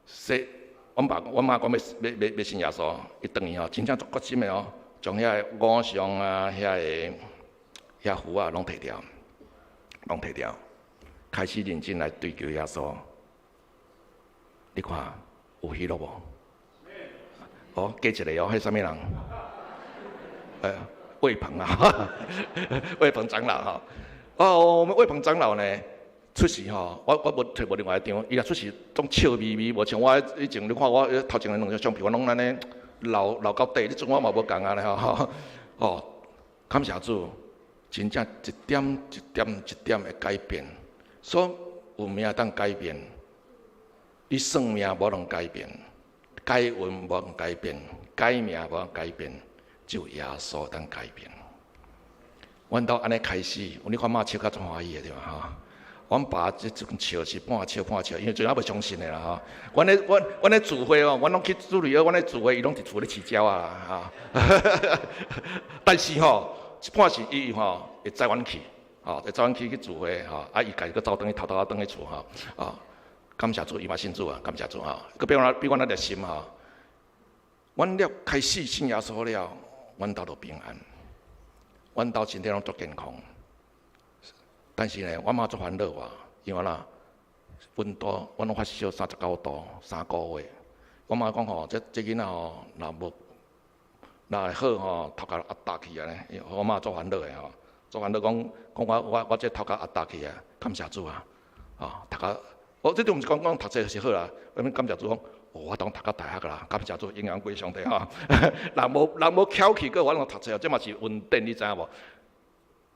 洗，阮爸阮媽講欲欲欲信耶穌，伊轉去吼，真正足決心的哦，將遐个偶像啊，遐个遐符啊，攏提掉。攏提掉，開始認真來追求耶穌。你看有喜樂無？哦，加一个哦，彼啥物人？魏鵬啊，魏鵬長老吼。哦，我們魏鵬長老呢，出世吼，我我無揣無另外一張，伊若出世總笑眯眯，無像我以前，你看我頭前兩張相片，我攏按呢老老到底，彼陣我嘛無仝啊咧吼。哦，感謝主。真正一點一點一點的改變，所以有命當改變，你算命無能改變，改運無能改變，改命無能改變，只有耶穌當改變。阮兜按呢開始，你看媽笑甲足歡喜的對吧？吼，阮爸這陣笑是半笑半笑，因為陣猶未相信的啦吼。阮咧阮阮咧聚會哦，阮攏去主日學，阮咧聚會，伊攏佇厝咧飼鳥啊，吼。但是吼，一半是伊吼會載阮去，吼會載阮去去聚會吼，啊伊家己閣走轉去，偷偷仔轉去厝吼，啊，感謝主，伊嘛信主啊，感謝主吼，閣比阮比阮較熱心吼。阮了開始信耶穌了，阮兜就平安，阮兜身體攏足健康。但是呢，我媽足煩惱我，因為啦，溫度，阮攏發燒39度，3個月。我媽講吼，這這囡仔吼，若無若會好吼，頭殼壓大去啊呢。我媽足煩惱的吼，足煩惱講講我我我這頭殼壓大去啊，感謝主啊，哦，讀甲，哦，這就毋是講講讀冊是好啦，啥物感謝主講，我當讀到大學啦，感謝主，榮耀歸上帝吼。人無翹起，閣我攏讀冊，這嘛是恩典，你知影無？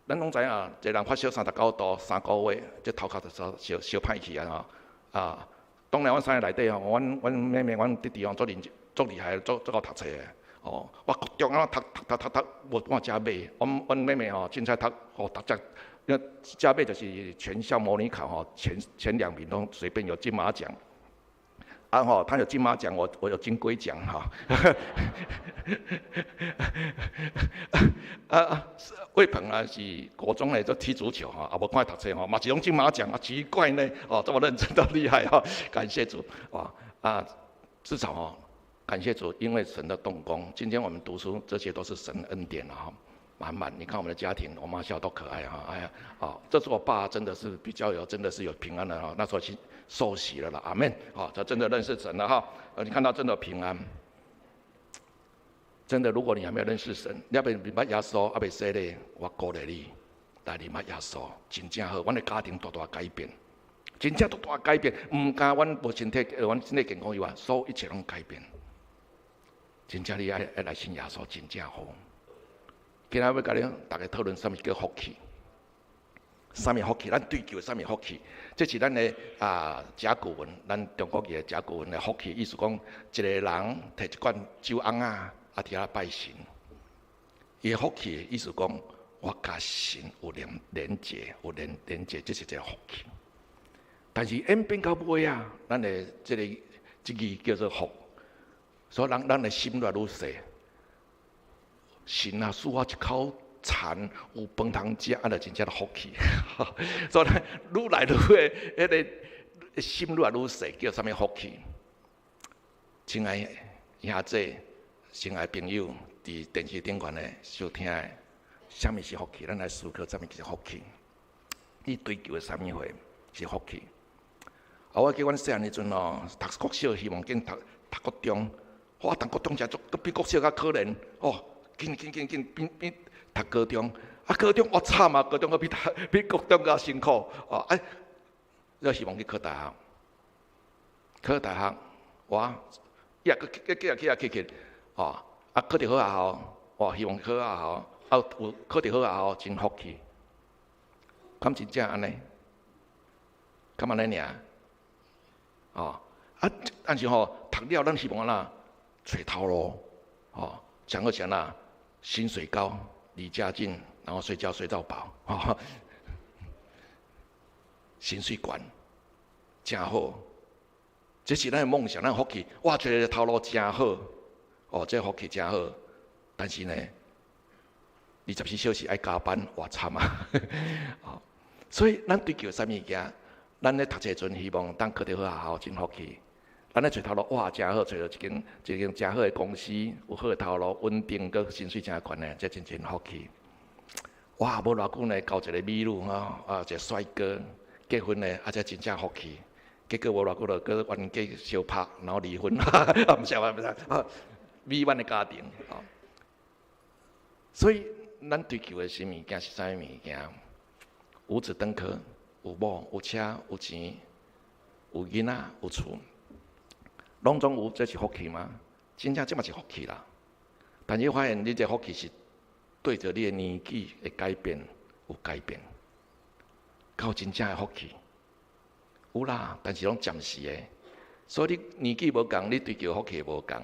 咱攏知影，一個人發燒39度3個月，這頭殼就燒燒燒歹去啊吼！啊，當然阮三个內底吼，阮妹妹、阮弟弟吼，足認真、足厲害、足足𠢕讀冊的。哦，我國中啊讀讀讀讀讀無半隻尾，阮妹妹吼，凊彩讀，哦讀只，因為只尾就是全校模擬考吼，前兩名都隨便有金馬獎。啊吼，他有金馬獎，我有金龜獎哈。啊，魏鵬啊是國中咧就踢足球哈，啊無看讀冊吼，嘛是攏金馬獎啊，奇怪呢，哦這麼認真都厲害哈，感謝主啊啊，至少哦，感謝主，因為神的動工，今天我們讀書，這些都是神恩典了哈，滿滿。你看我們的家庭，我媽笑多可愛哈，哎呀，哦，這是我爸真的是比較有，真的是有平安的哈，那時候去受洗了啦，阿門。哦，他真的認識神了哈，你看到真的平安。真的，如果你還沒有認識神，你猶未認識耶穌，猶未洗禮，我鼓勵你來認識耶穌，真正好，阮的家庭大大改變，真正大大改變。毋但阮無身體，阮身體健康以外，所有一切攏改變。真正你愛愛來信耶穌，真正好。今仔欲共恁逐家討論啥物叫福氣？啥物福氣？咱追求啥物福氣？這是咱的啊甲骨文，咱中國的甲骨文的福氣，意思講一個人提一罐酒甕仔，啊佇遐拜神。伊的福氣意思講，我佮神有連結，有連結，這是一個福氣。但是演變到尾啊，咱的這个這字叫做福，所以人咱的心愈來愈細。神啊，賜我一口田，有飯通食，啊，就真正的福氣。所以愈來愈的，彼个心愈來愈細，叫啥物福氣？親愛兄弟、親愛朋友，佇電視頂懸的收聽的，啥物是福氣？咱來思考啥物是福氣？你追求的啥物貨是福氣？啊，我記阮細漢時陣哦，讀國小希望緊讀讀國中，我讀國中誠足，閣比國小較可憐哦。緊緊緊緊變變讀高中，啊高中我慘啊！高中閣比讀比國中較辛苦哦。哎，我希望去考大學，考大學，我也閣閣繼續去啊去去，哦，啊考著好學校，我希望考好學校，啊有考著好學校真福氣，敢真正按呢？敢按呢爾？哦，啊，但是吼讀了，咱希望按怎？揣頭路，哦，想個啥啦？薪水高，離家近，然後睡覺睡到飽，吼，薪水懸，誠好，這是咱的夢想，咱福氣。哇，揣個頭路誠好，哦，這福氣誠好。但是呢，24小時愛加班，哇慘啊！哦，所以咱追求啥物件？咱咧讀冊時陣，希望當考著好學校，真福氣。咱咧揣頭路，哇，誠好，揣著一間誠好的公司，有好的頭路，穩定，閣薪水誠懸的，這真真福氣。哇，無偌久呢，交一個美女吼，啊，一個帥哥，結婚呢，啊，這真正福氣。結果無偌久就閣冤家相拍，然後離婚，啊，毋是啊，毋是啊，美滿的家庭。所以，咱追求的是物件是啥物物件？五子登科，有某，有車，有錢，有囡仔，有厝。攏總有，這是福氣嗎？真正這嘛是福氣啦。但是發現你這福氣是對著你的年紀的改變有改變，敢有真正的福氣？有啦，但是攏暫時的。所以你年紀無仝，你追求福氣無仝。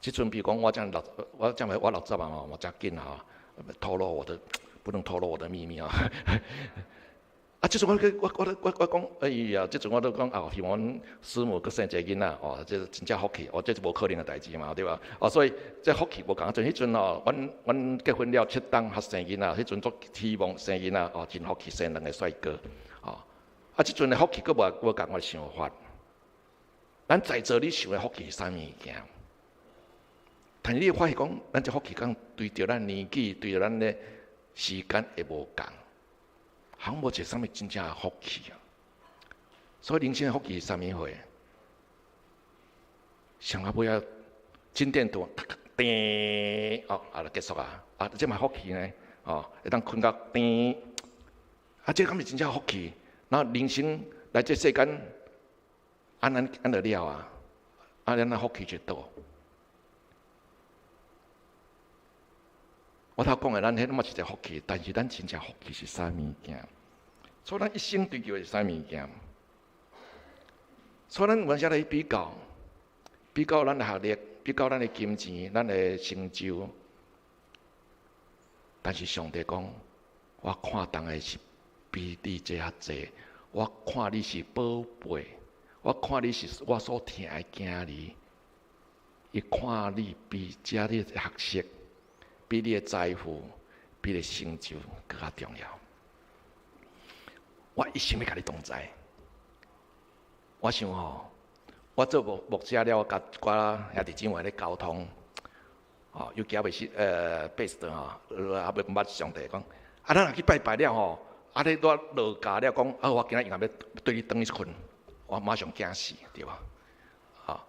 這陣比如講，我這六，我這我六十啊嘛，我誠緊啊，透露我的，不能透露我的秘密啊。啊！這陣我我我我講，哎呀！這陣我都講啊，希望阮師母閣生一個囡仔，哦，這真正福氣，哦，這是無可能的代誌嘛，對吧？哦，所以這福氣無仝。陣彼陣哦，阮結婚了七冬才生囡仔，彼陣足希望生囡仔，哦，真福氣生兩个帥哥，哦。啊，這陣的福氣閣無仝我的想法。咱在座你想的福氣是啥物件？但是你會發現講，咱這福氣敢隨著咱年紀，隨著咱的時間會無仝。好像無一個啥物真正的福氣啊！所以人生的福氣是啥物貨？上後尾啊，心電圖，叮，哦，啊，就結束啊！啊，這嘛福氣呢？哦，會當睏到叮，啊，這敢是真正福氣？然後人生來這世間，啊，咱按就了啊，啊，咱的福氣就倒。我頭講的，咱彼嘛是一个福氣，但是咱真正福氣是啥物件？所以咱一生追求的是啥物件？所以咱有陣時來比較，比較咱的學歷，比較咱的金錢，咱的成就。但是上帝講，我看重的是比你這較濟，我看你是寶貝，我看你是我所疼的囝兒。伊看你比這你的學識，比你的財富，比你的成就閣較重要。我一生欲共你同在。我想吼，我做牧者了，共一寡兄弟姊妹咧溝通，吼，尤其猶未信八十吼，猶未毋捌上帝講，啊，咱若去拜拜了吼，啊，你拄落駕了講，啊，我今仔日欲對你轉去睏，我馬上驚死，對無？吼，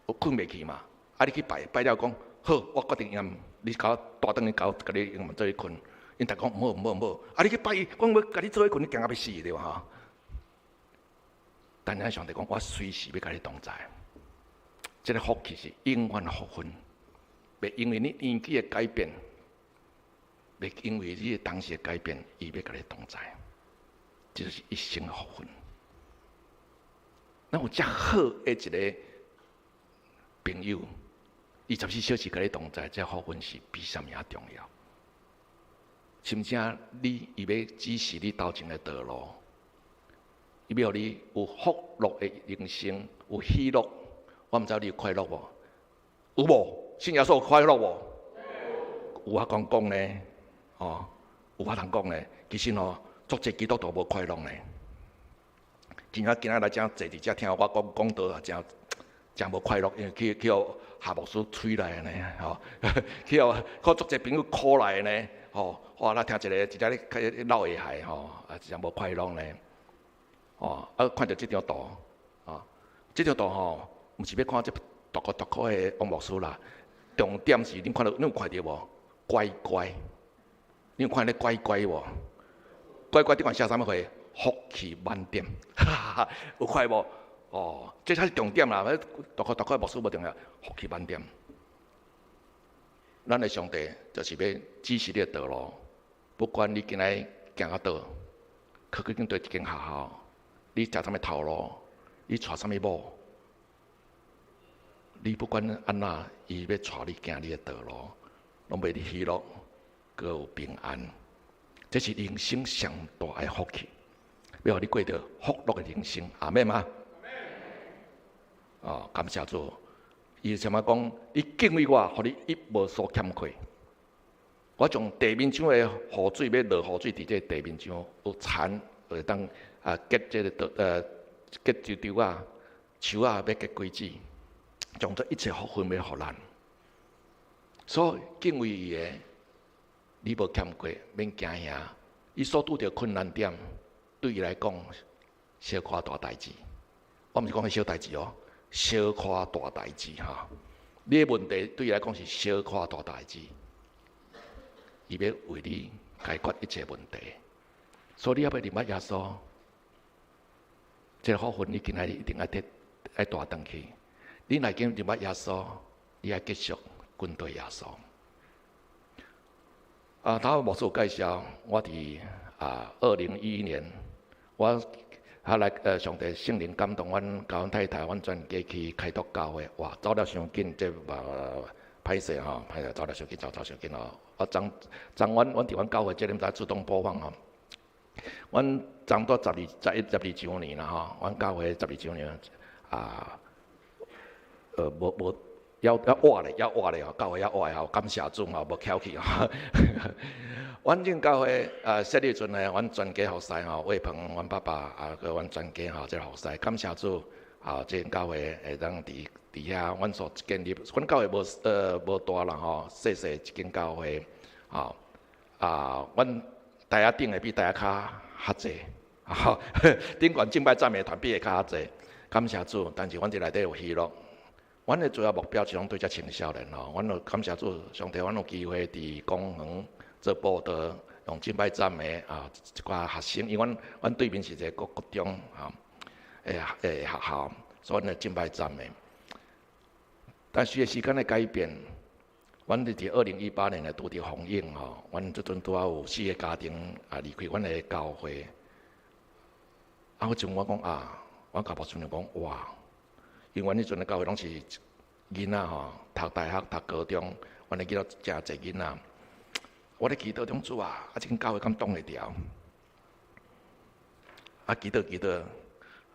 我睏袂去嘛，啊，你去拜拜了講，好，我決定用你共我帶轉去，共我共你用做伙睏，𪜶逐講毋好毋好毋好，啊，你去拜伊，講欲共你做伙睏，你驚甲欲死，對無吼？但是上帝講，我隨時欲共你同在，這个福氣是永遠的福分，袂因為你年紀的改變，袂因為你的當時的改變，伊欲共你同在，這就是一生的福分。咱有遮好的一个朋友，24小時共你同在，這福分是比啥物仔重要。甚至你伊欲指示你頭前的道路。伊欲予你有福樂的人生，有喜樂。我毋知你有快樂無？有無？信耶穌有快樂無？有法講講呢？哦，有法通講呢？其實吼，足濟基督徒無快樂呢。今仔今仔來遮坐佇遮聽我講講道啊，誠誠無快樂，因為去去予夏牧師催來的呢，吼，去予靠足濟朋友 call 來的呢，吼，哇！咱聽一个一個咧鬧會害吼，啊，真無快樂呢。哦，啊，看著這張圖，哦，這張圖吼，毋是欲看這大箍大箍的王牧師啦，重點是恁看著，恁有看著無？乖乖，恁有看咧乖乖無？乖乖頂懸寫啥物貨？福氣滿點，哈哈哈，有看無？哦，這才是重點啦！大箍大箍的牧師無重要，福氣滿點。咱的上帝就是欲指示你的道路，不管你今仔行到佗，去去佗一間學校。你食啥物頭路？你娶啥物某？你不管按怎，伊欲帶你行你的道路，攏予你喜樂，閣有平安。這是人生上大的福氣，欲予你過著福樂的人生。阿們嗎？哦，感謝主。伊啥物講？你敬畏我，予你一無所欠缺。我將地面上的雨水欲落雨水，佇這地面上有田會當。啊，結這個稻，結樹枝仔，樹仔欲結果子，將這一切福分欲予咱。所以敬畏伊的，你無欠過，免驚嚇。伊所拄著困難點，對伊來講，小可大代誌。我毋是講彼小代誌哦，小可大代誌哈。你的問題對伊來講是小可大代誌，伊欲為你解決一切問題。所以你猶未認捌耶穌。這個福分你今仔日一定愛提愛帶轉去。你若已經認捌耶穌，你愛繼續跟隨耶穌。啊，頭牧師有介紹，我佇啊2011年，我啊來上帝聖靈感動阮，共阮太太，阮全家去開拓教會，哇，走了傷緊，這嘛歹勢吼，歹勢走了傷緊，走走傷緊吼。我昨昨阮阮佇阮教會這裡毋知自動播放吼。阮差不多十二、11、12週年啦吼，阮教會十二週年啊，無無，猶猶活咧，猶活咧吼，教會猶活吼，感謝主吼，無翹去吼。阮這教會啊設立陣呢，阮全家服侍吼，魏鵬阮爸爸啊，閣阮全家吼，這個服侍，感謝主啊，這間教會會當佇佇遐，阮所建立，阮教會無無大啦吼，細細一間教會，吼啊，阮台仔頂的比台仔跤較濟，吼，頂懸敬拜讚美團比下較濟，感謝主，但是阮佇內底有喜樂。阮的主要目標是攏對遮青少年吼，阮有感謝主，上帝，阮有機會佇公園做佈道，用敬拜讚美啊，一寡學生，因為阮阮對面是一個國國中吼，的的學校，所以阮就敬拜赞美。但隨著時間的改變，阮佇2018年來拄著風湧吼，阮這陣拄仔有四個家庭啊離開阮的教會。啊，彼陣我講啊，我共牧師娘講哇，因為阮彼陣的教會攏是囡仔吼，讀大學、讀高中，阮的囡仔誠濟囡仔。我咧祈禱中主啊，啊，這間教會敢擋會牢？啊，祈禱祈禱，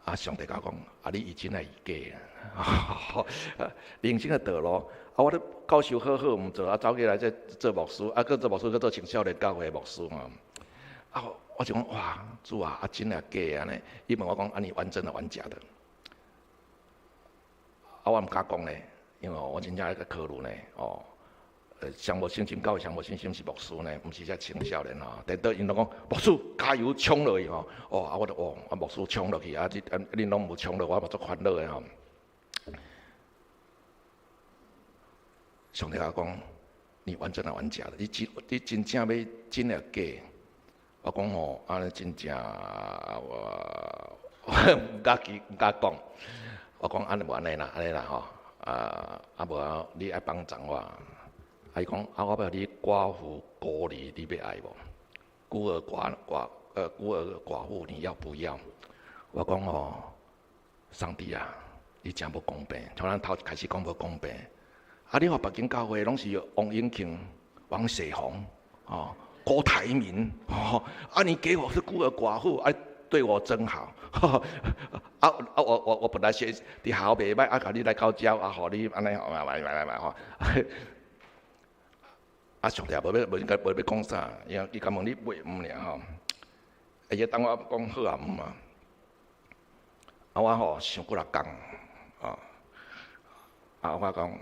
啊，上帝共我講，啊，你是真抑是假啊？人生的道路，啊，我咧教授好好毋做，啊，走起來這做牧師，啊，閣做牧師，閣做青少年教會的牧師吼。啊，我就講哇，主啊，啊真抑假按呢？伊問我講，啊，你玩真的玩假的？啊，我毋敢講咧，因為我真正愛閣考慮呢，哦。上無信心，教會上無信心是牧師呢，毋是遮青少年吼。等到𪜶攏講牧師加油衝落去吼，哦，啊，我就哦，啊，牧師衝落去，啊，這啊，恁攏無衝落，我嘛足煩惱的吼。上帝共我講，你玩真的玩假的？你真正欲真抑假？我講吼，按呢真正我毋敢記，毋敢講。我講按呢無按呢啦，按呢啦吼，啊啊無啊，你愛幫助我。啊伊講啊，我欲予你寡婦孤兒，你欲愛無？孤兒寡寡呃孤兒寡婦，你要不要？我講吼，上帝啊，你真無公平，從咱頭一開始講無公平。啊，你看別間教會攏是王永慶、王雪紅、哦郭台銘，哦，啊你給我是孤兒寡婦，啊對我真好。啊啊我我我本來學佇學校袂䆀，啊共你來到遮，啊予你按呢，來來來來吼。啊，上帝也無欲無應該無欲講啥，伊伊共問你買毋爾吼。伊當我講好啊毋啊，啊我吼想幾若工，哦，啊我講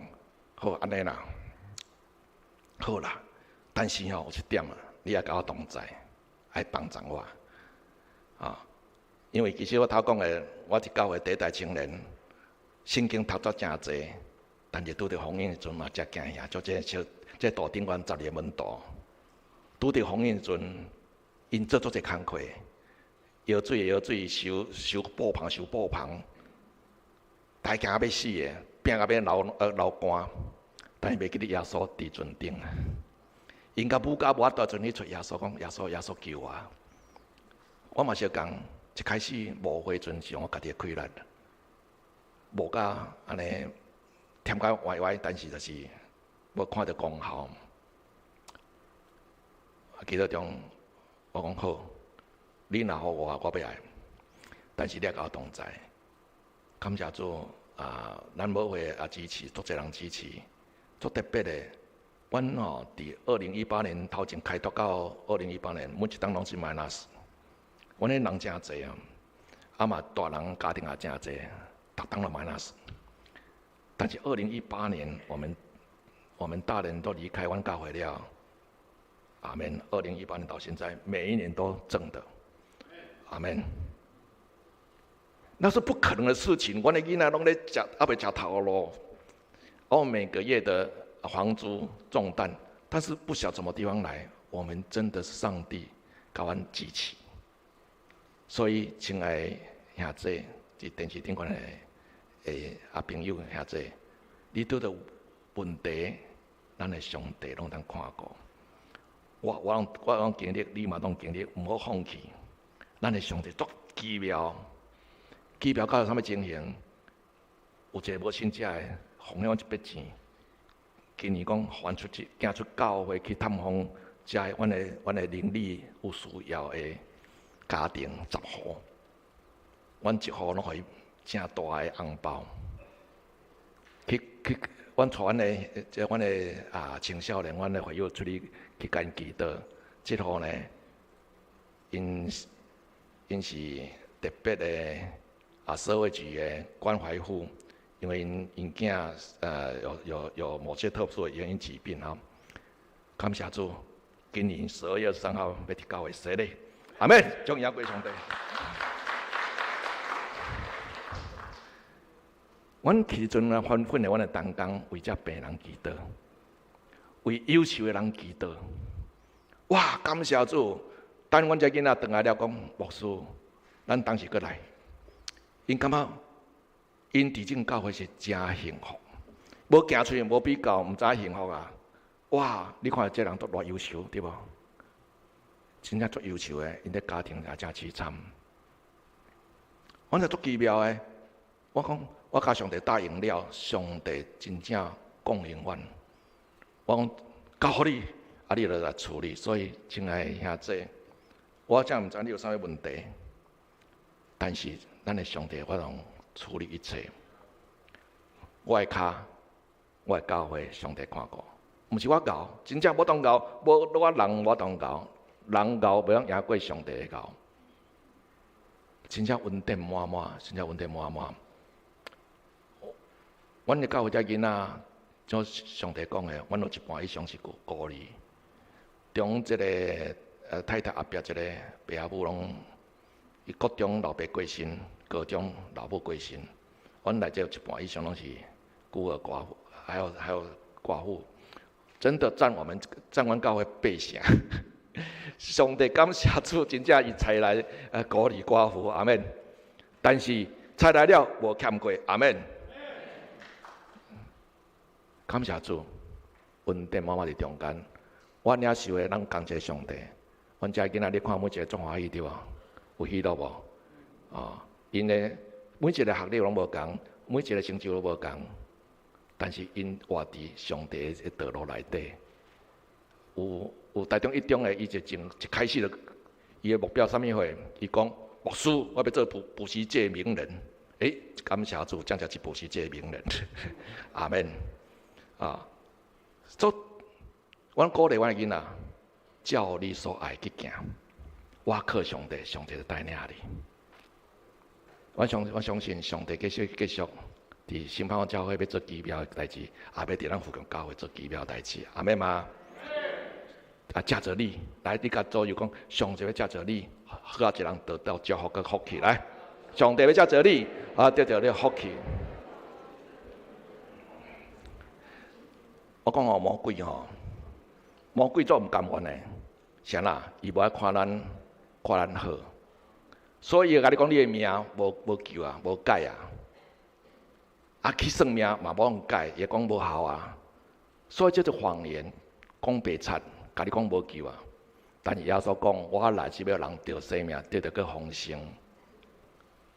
好按呢啦，好啦，但是吼有一點啊，你愛共我同在，愛幫助我，啊，因為其實我頭講的，我佇教會第一代青年，聖經讀煞誠濟，但是拄著風湧的時陣嘛，才驚嚇，就這小這道頂懸十二個門徒，拄著風湧的時陣，𪜶做足濟工課，舀水的舀水，收收布棚收布棚，大驚欲死的，拚甲欲流呃流汗，但是袂記得耶穌佇船頂。𪜶共母甲無法度陣去揣耶穌，講耶穌耶穌救我。我嘛相仝，一開始無會陣是我家己的氣力，無甲按呢忝甲歪歪，但是就是無看著功效。祈禱中，我講好，你若予我，我欲愛，但是你愛共我同在。感謝主啊，咱母會也支持，足濟人支持，足特別的。阮吼佇2018年頭前開拓到二零一八年，每一冬攏是 minus。阮彼人誠濟啊，啊嘛大人家庭也誠濟，逐冬攏 minus。但是二零一八年，我們大人都離開阮教會了，阿門。二零一八年到現在，每一年都正的，阿門。那是不可能的事情。阮的囡仔攏咧食，猶未食頭路，我每個月的房租重擔，但是不曉得什麼地方來。我們真的是上帝共阮支持，所以親愛兄弟，佇電視頂懸的的啊朋友兄弟，你拄著問題，咱的上帝攏通看顧。我我攏我攏經歷，你嘛攏經歷，毋好放棄。咱的上帝足奇妙，奇妙到啥物情形？有一個無信者的，奉獻阮一筆錢。今年講，予阮出去，行出教會去探訪，遮阮的阮的鄰里有需要的家庭十戶，阮一戶攏予伊誠大的紅包。去去，阮帶阮的這阮的啊青少年，阮的會友出去去共𪜶祈禱。這戶呢，𪜶𪜶是特別的啊社會局的關懷戶。因為𪜶𪜶囝有有有某些特殊的原因疾病吼，感謝主，今年12月23號欲佇教會洗禮，阿門，將榮耀歸上帝。阮去時陣啊，訓訓練阮的同工為這病人祈禱，為憂愁的人祈禱。哇，感謝主！等阮這囡仔轉來了，講牧師，咱當時閣來，𪜶感覺。𪜶佇這間教會是誠幸福，無行出去無比較，毋知幸福啊！哇！你看這人都偌優秀，對無？真正足優秀的，𪜶的家庭也誠淒慘。我就足奇妙的，我講我共上帝答應了，上帝真正供應阮。我講交予你，啊，你就來處理。所以，親愛的兄弟，我真毋知你有啥物問題，但是咱的上帝有法度處理一切。我的跤，我的教會，上帝看顧，毋是我𠢕，真正無當𠢕，無我人無當𠢕，人𠢕袂當贏過上帝的𠢕。真正恩典滿滿，真正恩典滿滿。阮的教會這囡仔，像上帝講的，阮有一半以上是孤孤兒。中這個太太後壁一個爸仔母攏，伊國中老爸過身，高中老母過身。阮內底有一半以上攏是孤兒寡婦，還有寡婦，真的佔我們佔阮教會八成。上帝感謝主，真正伊差來孤兒寡婦，阿們。但是差來了無欠過，阿們。感謝主，恩典滿滿佇中間。我領受的，咱感謝上帝。阮遮囡仔，你看每一個足歡喜對無？有喜樂無？哦，𪜶的每一個學歷攏無仝，每一個成就攏無仝，但是𪜶活佇上帝的道路內底。有台中一中的，伊就從一開始就，伊的目標啥物貨？伊講牧師，我欲做補習界名人。欸，感謝主，真正是補習界名人。阿們。啊，做，阮鼓勵阮的囡仔，照你所愛去行。我靠上帝，上帝就帶領你。我相信上帝繼續繼續佇新盼望教會欲做奇妙的代誌，也欲佇咱福建教會做奇妙的代誌。阿們嗎？啊，藉著你，來，你共左右講，上帝欲藉著你，好一人得到祝福佮福氣來。上帝欲藉著你，啊，得著你福氣。我講哦，魔鬼吼，魔鬼足毋甘願的，啥啦？伊無愛看咱，看咱好，所以伊會共你講你的命無救啊，無解啊。啊，去算命嘛無用解，伊會講無效啊。所以這就謊言，講白賊，共你講無救啊。但是耶穌講，我來是欲人得生命，得著閣豐盛，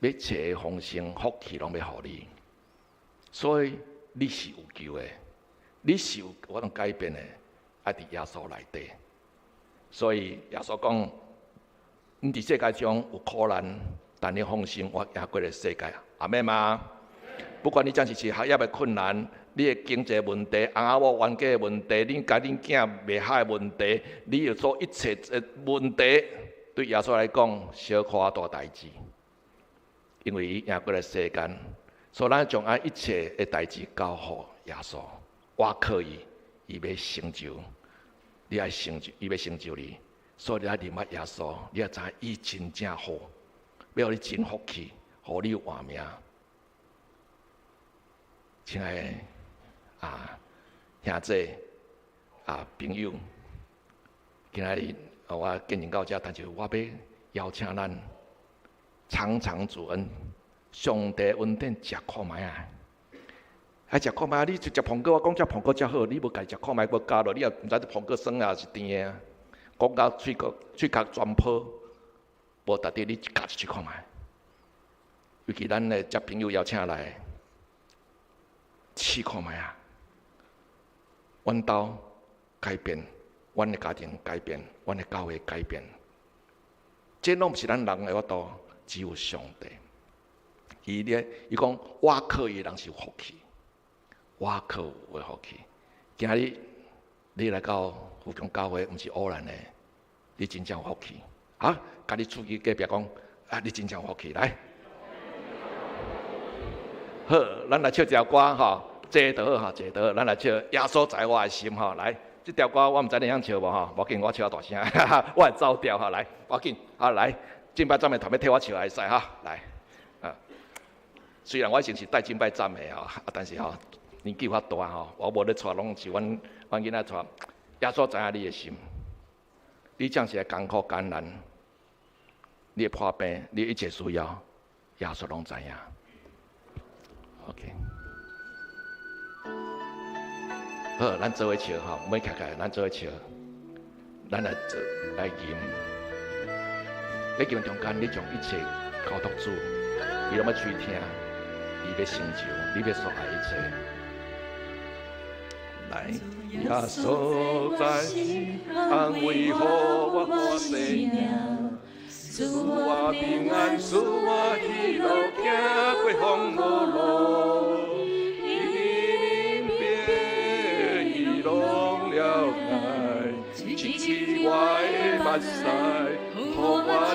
欲一切豐盛福氣攏欲予你。所以你是有救的。你是有法度改變的，愛佇耶穌內底。所以耶穌講：你佇世界上有苦難，但你放心，我贏過這世界。阿們嗎？不管你這是學業的困難，你的經濟問題、翁仔某冤家的問題，你共恁囝袂合的問題，你有做一切的問題，對耶穌來講，小可大代誌，因為伊贏過這世間，所以咱將愛一切的代誌交予耶穌。我靠伊，伊欲成就，你愛成就，伊欲成就你，所以你愛認捌耶穌，你愛知伊真正好，欲予你真福氣，予你活命。親愛的啊，兄弟啊，朋友，今仔日我見證到這，但是我欲邀請咱嘗嘗主恩，上帝恩典食看覓啊！愛食看覓，你食蘋果，我講食蘋果才好，你無家己食看覓，無咬落，你也毋知這蘋果酸抑是甜的啊。講到喙角喙殼全破，無值得你咬一喙看覓。尤其咱的遮朋友邀請來，試看覓啊！阮兜改變，阮的家庭改變，阮的教會改變，這攏毋是咱人的法度，只有上帝。伊咧，伊講倚靠伊的人是有福氣。倚靠有福氣。今日你來到福強教會，毋是偶然的，你真正有福氣。啊，共你厝邊隔壁講，啊，你真正有福氣，來。好，咱來唱一條歌吼，坐就好吼，坐就好。咱來唱耶穌在我的心吼，來，這條歌我毋知你曉唱無吼，無要緊，我唱較大聲，我會走調吼，來，無要緊，啊來，敬拜讚美團欲替我唱會使哈，來，啊，雖然我以前是帶敬拜讚美的吼，啊，但是吼。年紀較大吼，我無咧帶，攏是阮阮囡仔帶。耶穌知影你的心，你這時的艱苦艱難，你的破病，你一切需要，耶穌攏知影。，OK。好，咱做伙笑吼，毋免徛起來，咱做伙笑，咱來做來吟。咧吟中間，你將一切交託主，伊攏欲垂聽，伊欲成就，你欲所愛一切。來，耶穌在安慰予我生命，賜我平安，賜我喜樂，行過風雨路，伊明白，伊攏了解，拭去我的目屎，予我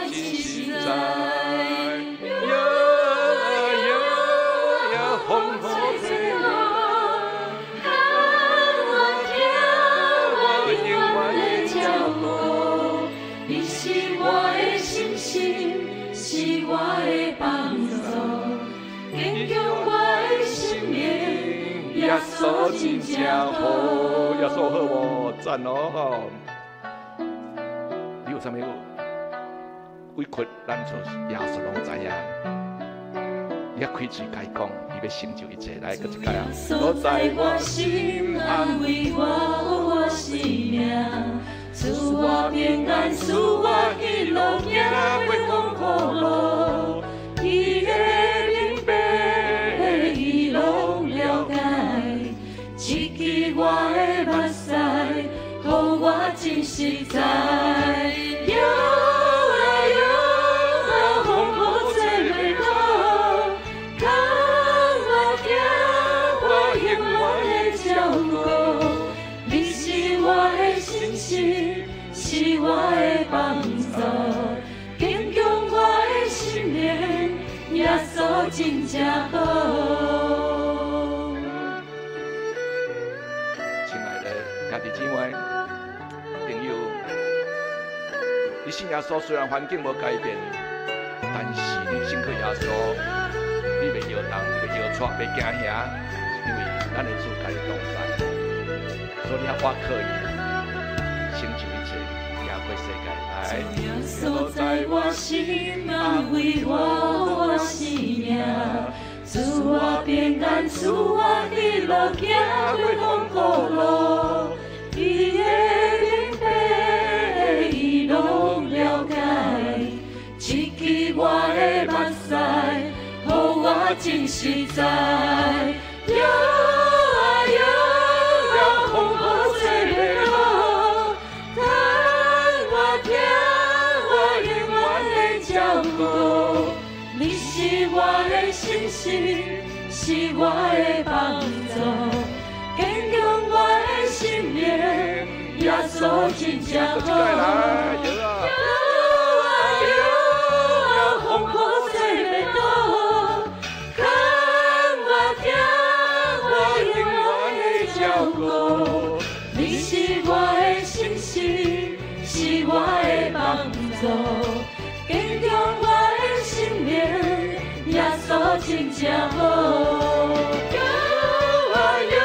真實在。呀呀呀，風雨做路，牽我疼我永遠的照顧，你是我的信心，是我的幫助，堅強我的心靈，耶穌真正好，耶穌好無？讚哦吼！你有啥物委屈？咱做耶穌攏知影。伊開喙共伊講，伊欲成就一切，來，閣一擺啊！穌在我心，安慰我，我生命，賜我平安，賜我喜樂，行過風雨路，伊的明白，伊攏了解，拭去我的目屎，予我真實在。呀呀，風雨做袂倒，牽我疼我永遠的照顧，你是我的信心，是我的幫助，堅強我的心靈，耶穌真正好。親愛的兄弟姊妹、朋友，你信耶穌雖然環境無改變，但是你信靠耶穌，你袂搖動，你袂搖掣，袂驚嚇，因為咱的主佮你同在，所以你倚靠伊，成就一切，贏過世界。來，耶穌在我心，安慰我，我生命，賜我平安，賜我喜樂，行過風雨路，伊的明白，伊攏了解，拭去我的目屎，予我真實在。呀呀，風雨做袂倒，牽我疼我永遠的照顧，你是我的信心，是我的幫助，堅強我的心靈，耶穌真正閣一好。擺來，搖啊！呀呀，風雨做袂倒，牽我疼我永遠的照顧，你是我的信心，是我的幫助，堅強我的心靈，耶穌真正好。呀呀，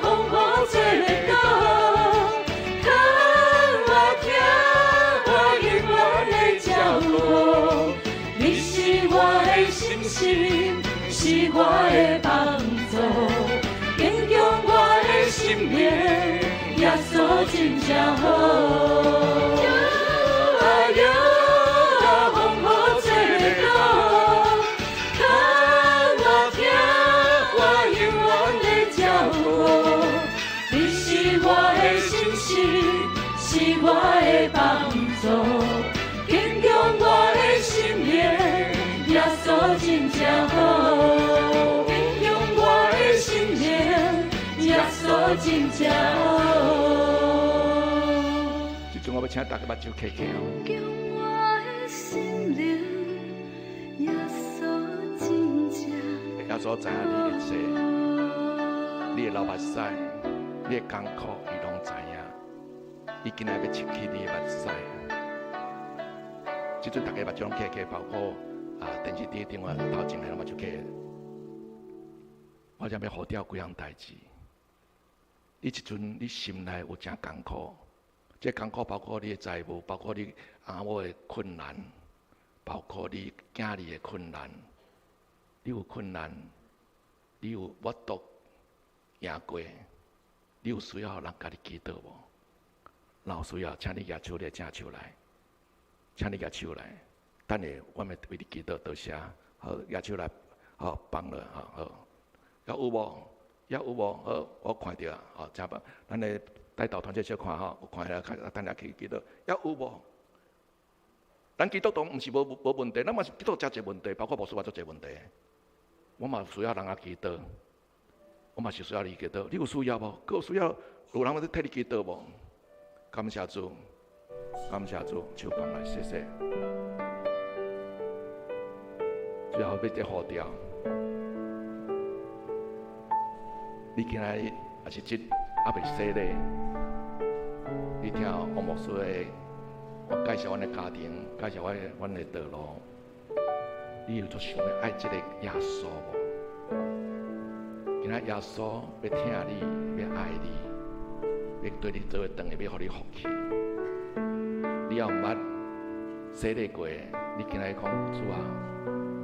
風雨做袂倒，牽我疼我永遠的照顧，你是我的信心，是我的幫助，堅強我的心靈，耶穌真正好。呀呀，風雨做袂倒，牽我疼我永遠的照顧，你是我的信心，是我的幫助，堅強我的心靈，耶穌真正好。堅強我的心靈，耶穌真正好。這陣我欲請大家目睭開開哦。堅強我的心靈，耶穌真正耶穌知影你的一切，你的流目屎，你的艱苦，伊攏知影。伊今仔欲拭去你的目屎。這陣大家目睭攏開開，包括啊電視機電話頭前的攏目睭開。我才欲呼召幾項代誌。你這陣你心內有誠艱苦，這艱苦包括你的財務，包括你翁某的困難，包括你囝兒的困難。你有困難，你有法度贏過？你有需要人共你祈禱無？若有需要，請你舉手，你正手來，請你舉手來。等下，我欲為你祈禱，多謝。好，舉手來，好放落，好好。猶有無？猶有無？好，我看著啊，好，請幫咱的帶導團體小看吼，有看下，等下去祈禱。猶有無？咱基督徒毋是無問題，咱嘛是基督徒誠濟問題，包括牧師嘛足濟問題。我嘛需要人來祈禱，我嘛是需要你祈禱。你有需要無？閣有需要有人欲替你祈禱無？感謝主，感謝主，手放來，謝謝。最後欲得呼召，你今仔日也是這猶未洗禮，你聽王牧師的，我介紹阮的家庭，介紹阮的道路，你有足想欲愛這個耶穌無？今仔耶穌欲疼你，欲愛你，欲對你做伙轉來，欲予你福氣。你猶毋捌洗禮過，你今仔日講主啊，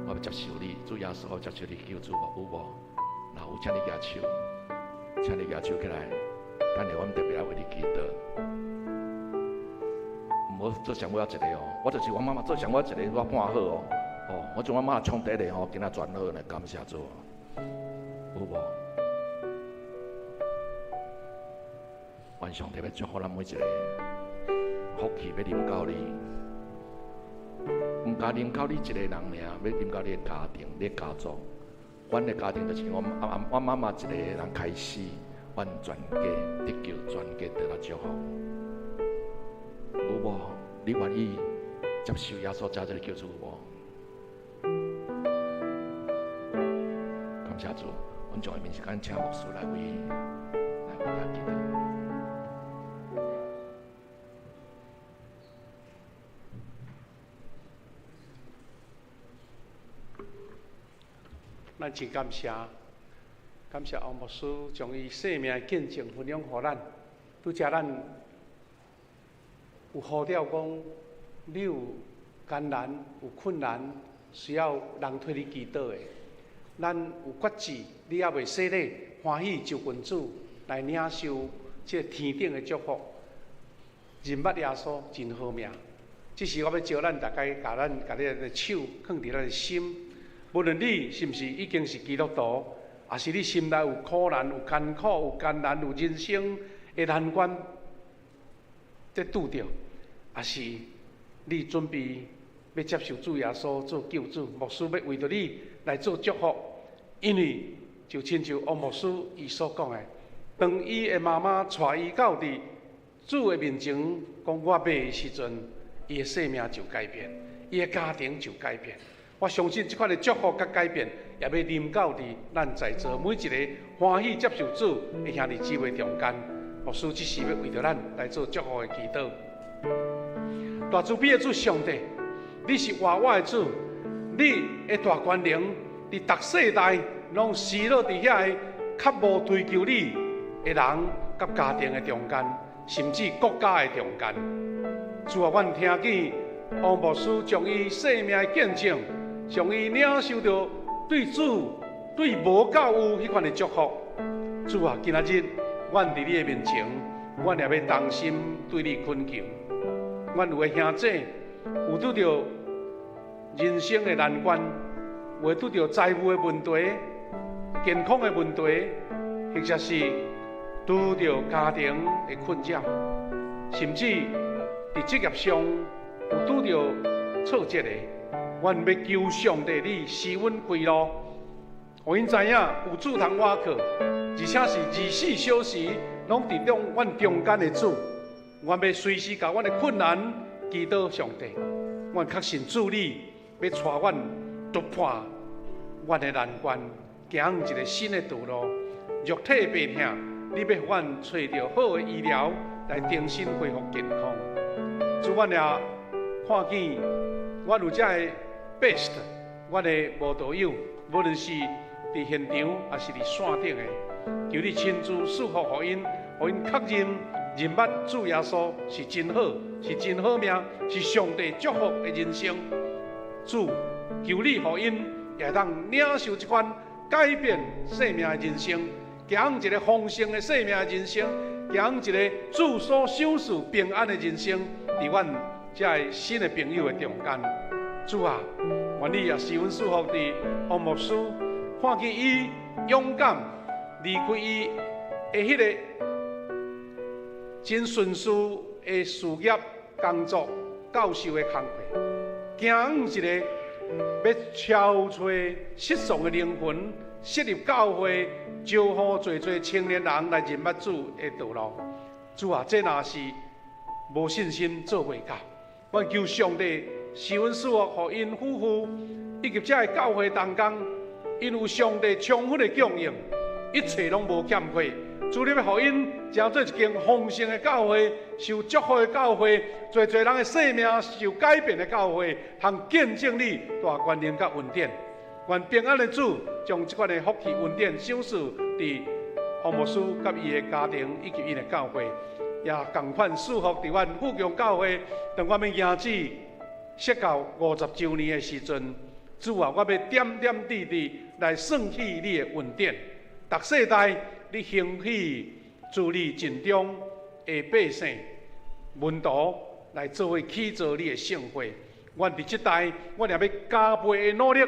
我欲接受你，主耶穌，我接受你救主無？有無？若有，請你舉手，請你舉手起來。等下，阮特別來為你祈禱。毋好做上尾仔一個哦，我就是我媽媽做上尾仔一個，我半好哦。哦，我將我媽創第一個吼，今仔全好呢，感謝主。有無？願上帝欲祝福咱每一個，福氣欲臨到你，毋但臨到你一個人爾，欲臨到你的家庭、你的家族。阮的家庭就是我阿我媽媽一個人開始，阮全家得救，全家得到祝福。有無？你願意接受耶穌這個救主無？感謝主，阮將下面時間請牧師來為咱祈禱。咱真感謝，感謝王牧師將伊生命的見證分享予咱。拄才咱有呼召講，你有艱難、有困難，需要人替你祈禱的。咱有決志，你猶未洗禮，歡喜就近主來領受這個天頂的祝福。認捌耶穌真好命，這時我欲招咱大家，共咱共你的手放佇咱的心。無論你是毋是已經是基督徒，抑是你心內有苦難、有艱苦、有艱難、有人生的難關，在拄著，抑是你準備欲接受主耶穌做救主，牧師欲為著你來做祝福，因為就親像王牧師伊所講的，當伊的媽媽帶伊到佇主的面前，講我欲的時陣，伊的生命就改變，伊的家庭就改變。我相信這款的祝福佮改變，也欲臨到佇咱在座每一個歡喜接受主的兄弟姊妹中間。牧師這時欲為著咱來做祝福的祈禱。大慈悲的主上帝，你是活活的主，你的大權能佇逐世代攏施落佇遐个較無追求你的人佮家庭的中間，甚至國家的中間。主啊，阮聽見王牧師將伊生命的見證，將伊領受著對主、對無教有彼款的祝福。主啊，今仔日阮佇你的面前，阮也欲同心對你懇求。阮有的兄弟有拄著人生的難關，有的拄著財務的問題、健康的問題，或者是拄著家庭的困擾，甚至佇職業上有拄著挫折的，阮欲求上帝你施阮開路，予𪜶知影有主通倚靠，而且是24小時攏佇阮中間的主。阮欲隨時共阮的困難祈禱上帝，阮確信主你欲帶阮突破阮的難關，行一個新的道路。肉體病痛，你欲予阮揣著好的醫療來重新恢復健康。主，阮也看見阮有這个 best，阮的慕道友，無論是佇現場抑是佇線頂的，求你親自賜福予𪜶，予𪜶確認認捌主耶穌是真好，是真好命，是上帝祝福的人生。主，求你予𪜶也當領受這款改变生命的人生，行一个丰盛的生命的人生，行一个主所赏赐平安的人生，伫阮这个新的朋友的中间。主啊，愿你也赐阮赐福伫王牧师，看见伊勇敢离开伊的彼个真顺遂的事业、工作、教授的工课，行一个欲超揣失丧的灵魂，设立教会，招呼济济青年人来认捌主的道路。主啊，这若是无信心做袂到。阮求上帝赐阮赐福，予𪜶夫妇以及这个教会同工，𪜶有上帝充分的供应，一切拢无欠缺。主，你欲予𪜶成做一间丰盛的教会，受祝福的教会，济济人的生命受改变的教会，通见证你大权能佮恩典。愿平安的主将这款的福气恩典赏赐伫王牧师佮伊的家庭以及𪜶的教会，也仝款赐福伫阮富强教会。当阮们儿子设教50周年的时阵，主啊，我欲点点滴滴来算起你的恩典。逐世代你兴起自你尽忠的百姓门徒来做伙起造你的圣会。阮伫这代，阮也欲加倍的努力，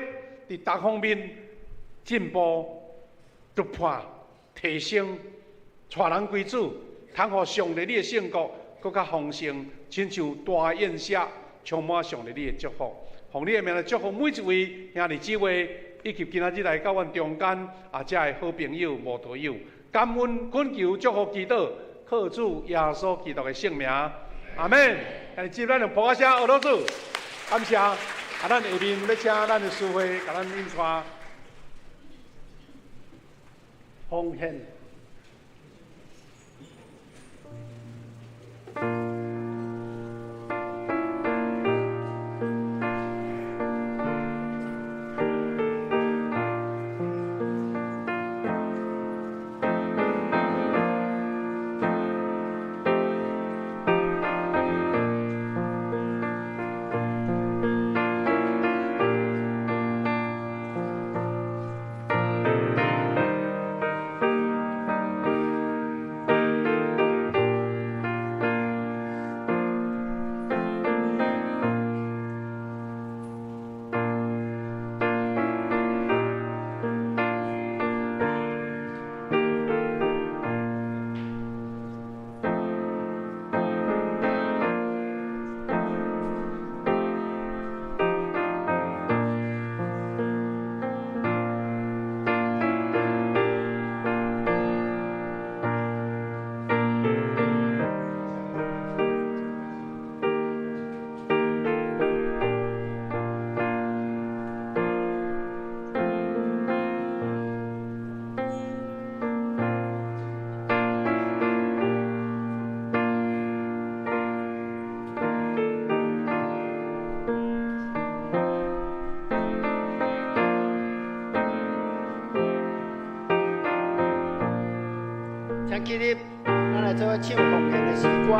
伫各方面进步、突破、提升，带人归主，通予上帝你的圣国阁较丰盛，亲像大宴席，充满上帝你的祝福。奉你的名来祝福每一位兄弟姊妹，以及今仔日来到阮中间啊，遮的好朋友、慕道友，感恩恳求祝福祈祷，靠主耶稣基督的圣名，阿们。兄弟姊妹，咱用噗仔声，学老主，感谢。啊，咱下面欲请咱的司会共咱引带奉献。请起立，咱来做伙唱奉献的诗歌。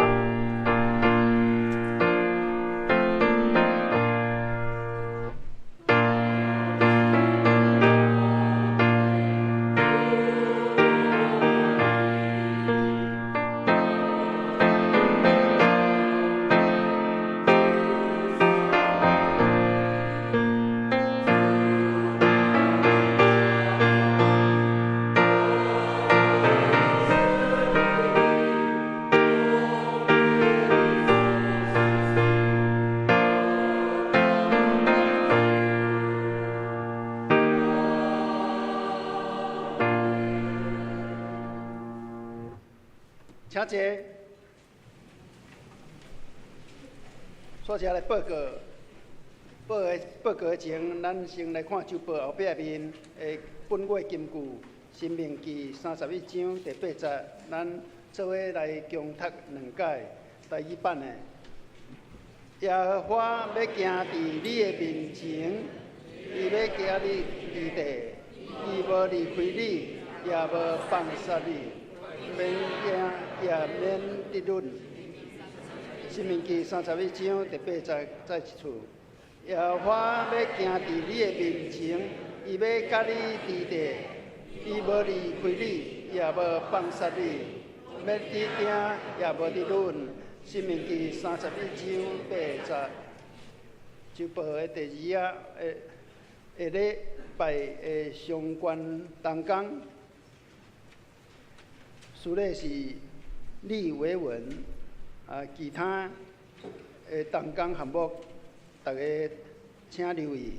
请坐。煞车来报告，报告前，咱先来看周报后壁面的本月金句，《申命记》31章第8节，咱做伙来共读两解台语版的。耶和华欲行伫你的面前，伊欲行你伫地，伊无离开你，也无放杀你，免惊也免得忍。《申命记》31章第8节再一次。耶和华欲行伫你的面前，伊欲佮你佇地，伊無離開你，也無放殺你，欲佇定，也無佇穩。申命記31章8節，週報的第二頁的下禮拜的相關同工，司禮是李維文，啊，其他的同工項目，逐家請留意。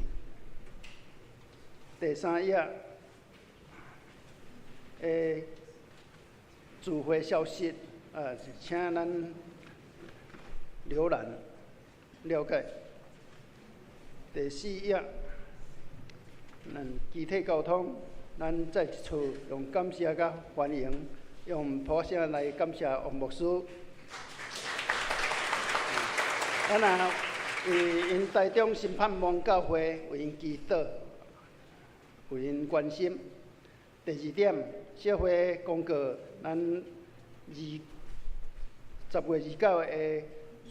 第三頁的聚會消息，啊，請咱瀏覽了解。第四頁，咱機體溝通，咱再一次用感謝佮歡迎，用拍聲來感謝王牧師。咱也為𪜶台中新盼望教會為𪜶祈禱，為𪜶關心。第二點，小會公告，咱10月29的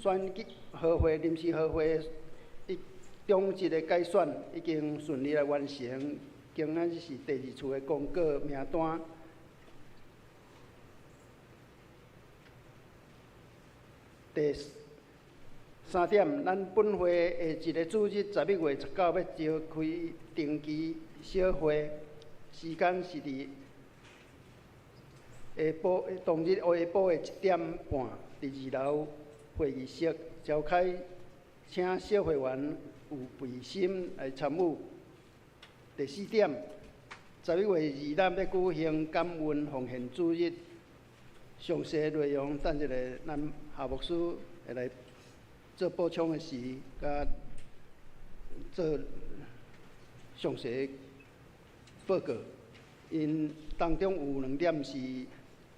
選舉合會臨時合會，一中一个改選已經順利來完成。今仔日是第二次的公告名單。第三點，咱本會下一个主日11月19欲召開定期小會，時間是佇下晡當日下晡的1點半，佇二樓會議室召開，請小會員有備心來參與。第四點，11月26欲舉行感恩奉獻主日，詳細內容等一下咱夏牧師會來做補充的時，佮做詳細報告。𪜶當中有兩點是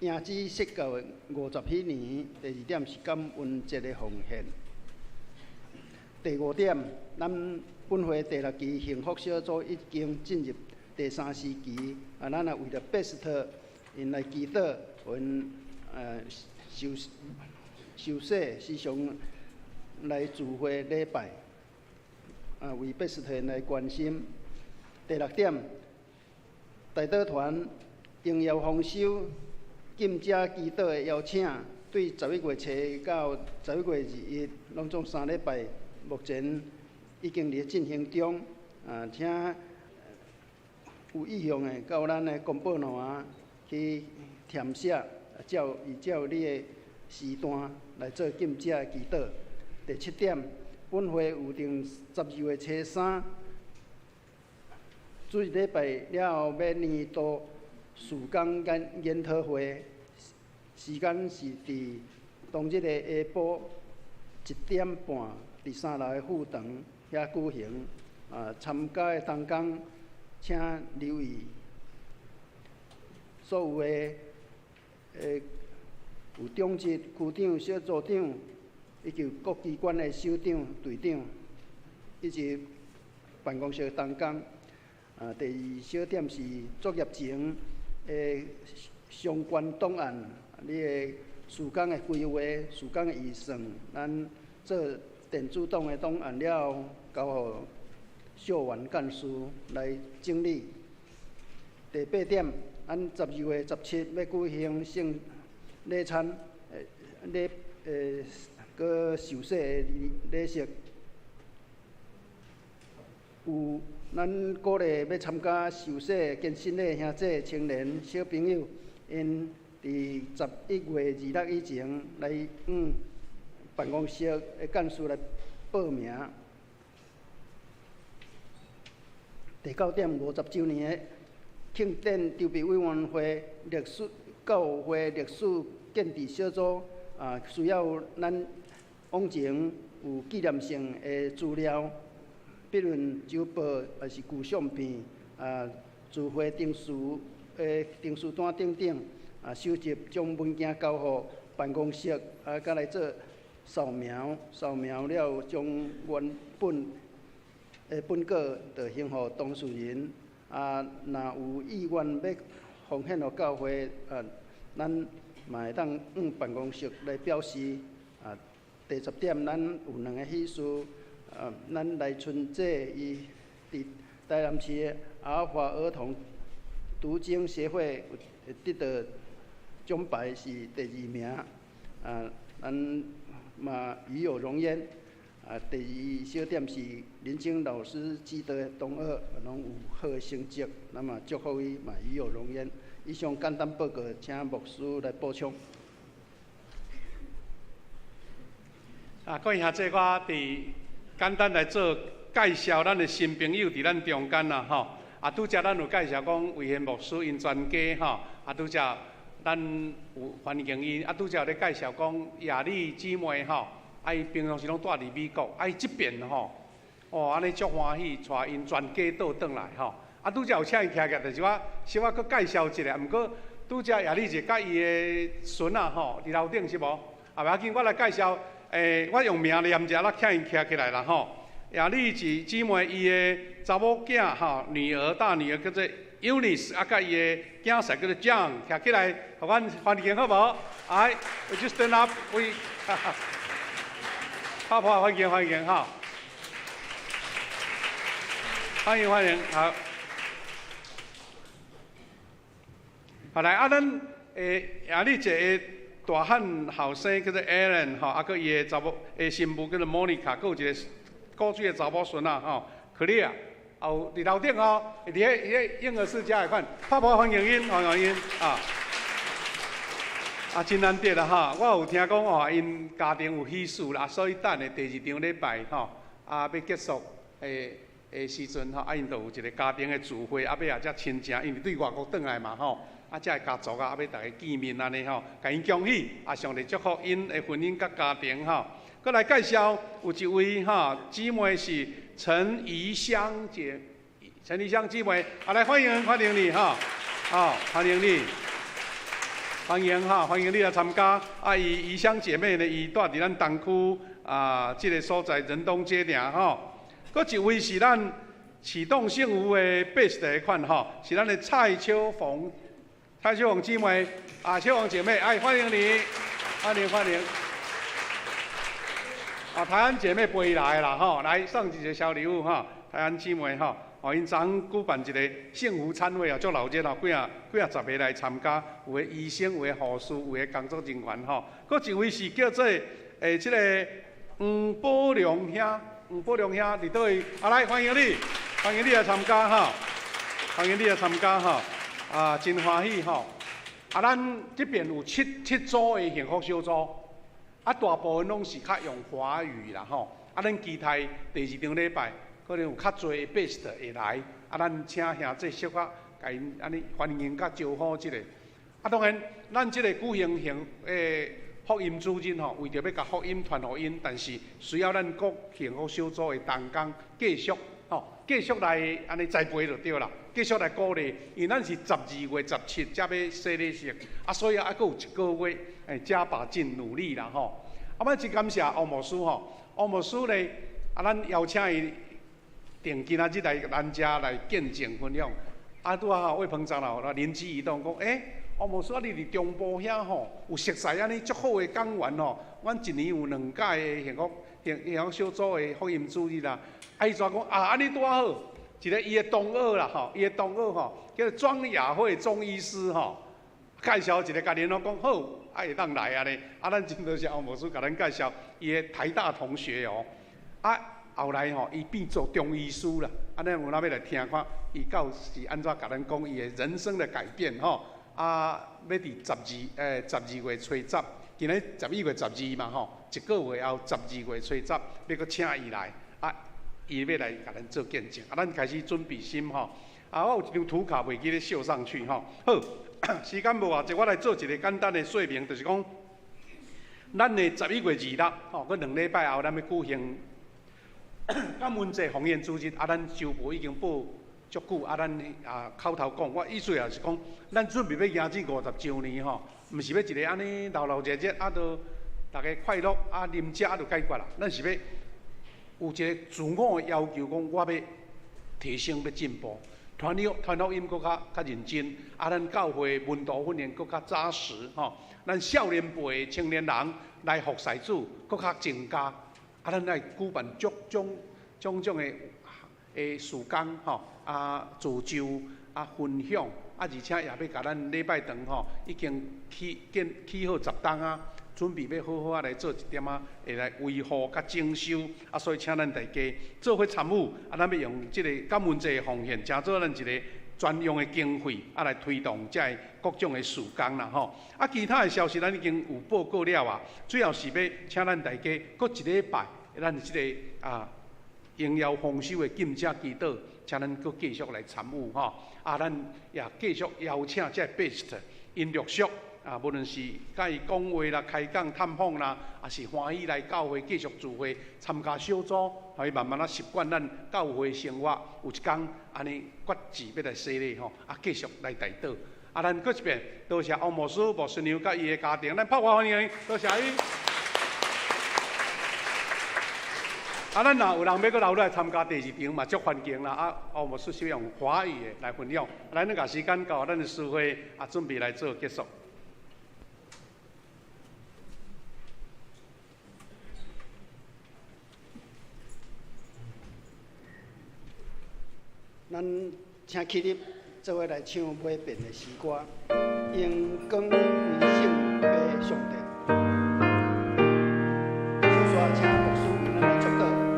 贏子釋教的50禧年，第二點是感恩節的奉獻。第五點，咱本會第六期幸福小組已經進入第三時期，啊，咱也為著 best 𪜶來祈禱，𪜶受受洗，時常來聚會禮拜，啊，為 best 𪜶來關心。第六點，代禱團榮耀豐收禁食祈禱的邀請，對11月初到11月21，攏總3禮拜，目前已經佇進行中。啊，請有意向的到咱的公報欄去填寫，照依照你的時段來做禁食的祈禱。第七點，本會有定12月初三，主日禮拜了後，欲年度事工研研討會，時間是佇當日的下晡1點半，佇三樓的副堂遐舉行。啊，參加的同工請留意，所有的有長執、區長、小組長，以及各機關的首長、隊長，以及辦公室同工。啊，第二小點是作業前的相關檔案，你的事工的規劃、事工的預算，咱做電子檔的檔案了後，交予秀員幹事來整理。第八點，咱12月17欲舉行聖禮餐，禮閣受洗的禮式。有咱鼓勵欲參加受洗堅振的兄弟、青年小朋友，𪜶佇11月26以前來向辦公室的幹事來報名。第九點，50週年的慶典籌備委員會歷史教會歷史建置小組啊，需要咱往前有紀念性的資料，比如周報抑是舊相片啊、聚會登書的登書單等等啊，收集將文件交予辦公室啊，佮來做掃描，掃描了將原本的本稿就還予當事人。啊，若有意願欲奉獻予教會，啊，咱嘛會當向辦公室來表示。啊，第十點，咱有兩个喜事，啊，咱來春節伊佇台南市的阿爾法兒童讀經協會有得到獎牌是第二名，啊，咱嘛與有榮焉。啊，第二小點是林晶老師指導的同學，攏有好的成績，咱嘛祝福伊嘛與有榮焉。以上簡單報告，請牧師來補充。啊，各位兄弟，我佇簡單來做介紹，咱的新朋友佇咱中間啦，吼。啊，拄才咱有介紹講魏賢牧師𪜶全家吼，啊，拄才咱有歡迎𪜶，啊，拄才有咧介紹講雅麗姊妹吼，啊，伊平常時攏蹛佇美國，啊，伊這邊吼，哦，按呢足歡喜，帶𪜶全家倒轉來吼。啊，拄才有請伊徛起來，就是我小可閣介紹一下，毋過拄才雅麗姐佮伊的孫仔吼，佇樓頂是無？啊，袂要緊，我來介紹，我用名念者，咱請𪜶徛起來啦吼。雅麗姊姊妹伊的查某囝吼，女兒大女兒叫做 Eunice，啊，佮伊的囝婿叫做 John，徛起來，予阮歡迎好無？來，Would you stand up？We，拍破歡迎歡迎哈，歡迎歡迎，好。好來，啊，咱雅麗姐的大漢後生叫做 Aaron 吼，啊，佮伊的查某的新婦叫做 Monica，閣有一個古水的查某孫仔吼，克利亞，有佇樓頂吼，佇彼嬰兒世家的款，拍破歡迎𪜶，歡迎𪜶啊！啊，真難得啦哈！我有聽講哦，𪜶家庭有喜事啦，所以等下第二場禮拜吼，啊，欲結束的的時陣吼，啊，𪜶就有一個家庭的聚會，啊，尾仔才親情，因為對外國轉來嘛吼，啊，才會家族啊，啊，欲逐家見面按呢吼，共𪜶恭喜，啊，上帝祝福𪜶的婚姻佮家庭吼。閣來介紹有一位哈姊妹是陳怡香姐，陳怡香姊妹，啊，來歡迎歡迎你哈，啊，歡迎你，歡迎哈，歡迎你來參加。啊，伊怡香姐妹呢，伊蹛佇咱東區啊，這個所在仁東街爾吼。閣一位是咱啟動聖父的80的款吼，是咱的蔡秋鳳，蔡秋鳳姊妹，啊，秋鳳姐妹，哎，歡迎你，歡迎歡迎。啊，台安姐妹陪伊來啦吼，來送一個小禮物吼，台安姊妹吼，哦，𪜶昨昏舉辦一個幸福餐會啊，足熱鬧，幾啊幾啊十個來參加，有的醫生，有的護士，有的工作人員吼。閣一位是叫做這個黃寶良兄，黃寶良兄佇佗位？啊，來歡迎你，歡迎你來參加吼，歡迎你來參加吼，啊，真歡喜吼。啊，咱這邊有七七組的幸福小組。啊，大部分攏是較用華語啦吼。啊，咱期待第二場禮拜可能有較濟的 best 會來。啊，咱請兄弟小可共𪜶按呢歡迎佮招呼這個。啊，當然，咱這個舉行行福音主日吼，為著欲共福音傳予𪜶，但是需要咱各幸福小組的同工繼續吼，繼續來按呢栽培就對啦，繼續來鼓勵，因為咱是12月17才欲洗禮式，啊，所以還閣有一個月，加把勁努力啦吼。啊，咱真感謝王牧師吼，王牧師咧，啊，咱邀請伊定今仔日來咱遮來見證分享。啊，拄仔好魏鵬長老靈機一動講，欸，王牧師啊，你佇中部遐吼，有熟似按呢足好的講員吼，阮一年有兩屆的幸福幸幸福小組的福音主日啦。啊，伊怎講啊？按呢拄仔好，一個伊的同學啦吼，伊的同學吼，叫做莊雅慧中醫師吼，介紹一個共聯絡講好，啊會當來按呢。啊，咱真多謝王牧師共咱介紹伊的台大同學哦。啊，後來吼，伊變做中醫師啦。啊，咱有哪欲來聽看，伊到是按怎共咱講伊的人生的改變吼。啊，欲佇12月初十，今日11月12嘛吼，一個月後12月初十，欲閣請伊來，啊，伊欲來共咱做見證。啊，咱開始準備心吼。啊，我有一張圖卡袂記咧秀上去吼。好，時間無偌濟，我來做一個簡單的說明，就是講，咱的11月26，吼，閣兩禮拜後，咱欲舉行感恩節鴻宴主日。啊，咱週報已經報足久，啊，咱啊口頭講，我意思也是講，咱準備欲迎接50週年吼，毋是欲一个按呢鬧鬧熱熱，啊，都逐家快樂啊，啉食啊就解決啦。咱是欲有一個自我的要求，講我欲提升，欲進步。傳傳福音閣較較認真，啊，咱教會門徒訓練閣較紮實吼。咱少年輩的青年人來服侍主，閣較增加。啊，咱來舉辦種種種種的的事工吼，啊造就啊分享，啊而且也欲共咱禮拜堂吼已經起建起好十冬啊，準備欲好好仔來做一點仔，會來維護佮整修，啊所以請咱大家做伙參與，啊咱欲用這個感恩祭的奉獻，成做咱一個專用的經費，啊來推動這个各種的事工啦吼。啊其他的消息咱已經有報告了啊，主要是欲請咱大家閣一禮拜，咱這个啊榮耀豐收的禁食祈禱，請咱閣繼續來參與吼。啊，咱也繼續邀請這个 best 𪜶陸續啊，無論是佮伊講話啦、開講探訪啦，抑是歡喜來教會繼續聚會、參加小組，予伊慢慢仔習慣咱教會生活。有一工按呢決志欲來洗禮吼，啊，繼續來代禱。啊，咱閣一遍多謝王牧師、牧師娘佮伊的家庭，咱拍鼓歡迎，多謝伊。啊，咱若有人欲閣留落來參加第二場嘛，足歡迎啦！啊，王牧師是用華語的來分享。咱共時間交咱的司會啊，準備來做結束。咱請起立，做伙來唱袂變的詩歌，榮光歸聖父上帝。首先，請牧師為咱來祝禱。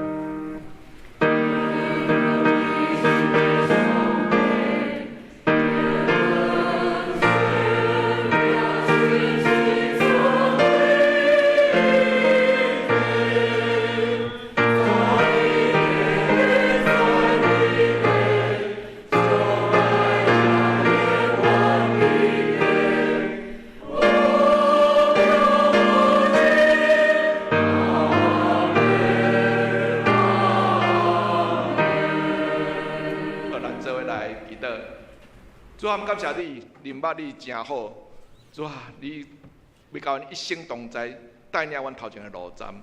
主啊，感謝你，認捌你誠好。主啊，你欲佮阮一生同在，帶領阮頭前的路站，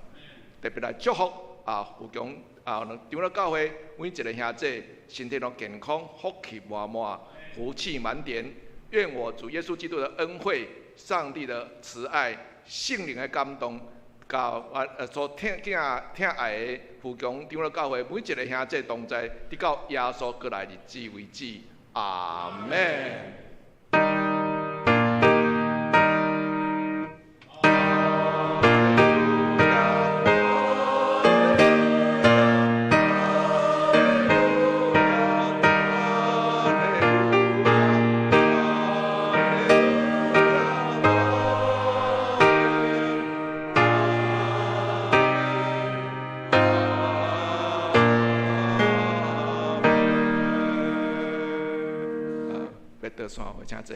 特別來祝福啊，富強啊，長老教會每一个兄弟身體攏健康，福氣滿滿，福氣滿點。願我主耶穌基督的恩惠、上帝的慈愛、聖靈的感動，佮所疼疼愛的富強長老教會每一个兄弟同在，直到耶穌閣來日子為止。阿們。請坐。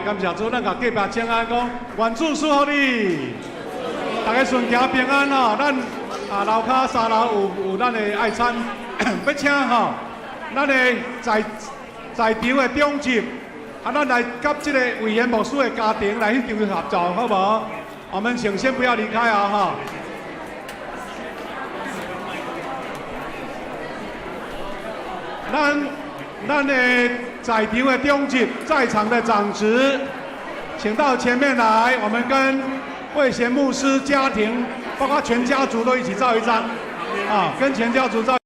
感謝主，咱共隔壁請安講，願主賜福你，大家順行平安吼。咱啊樓跤三樓有咱的愛餐，欲請吼，咱的在場的長執，啊，咱來佮這個偉賢牧師的家庭來彼場合照，好無？我們請先不要離開啊，吼。咱的。在場的長執，在場的長執，請到前面來，我們跟魏賢牧師家庭，包括全家族都一起照一張，啊，跟全家族照。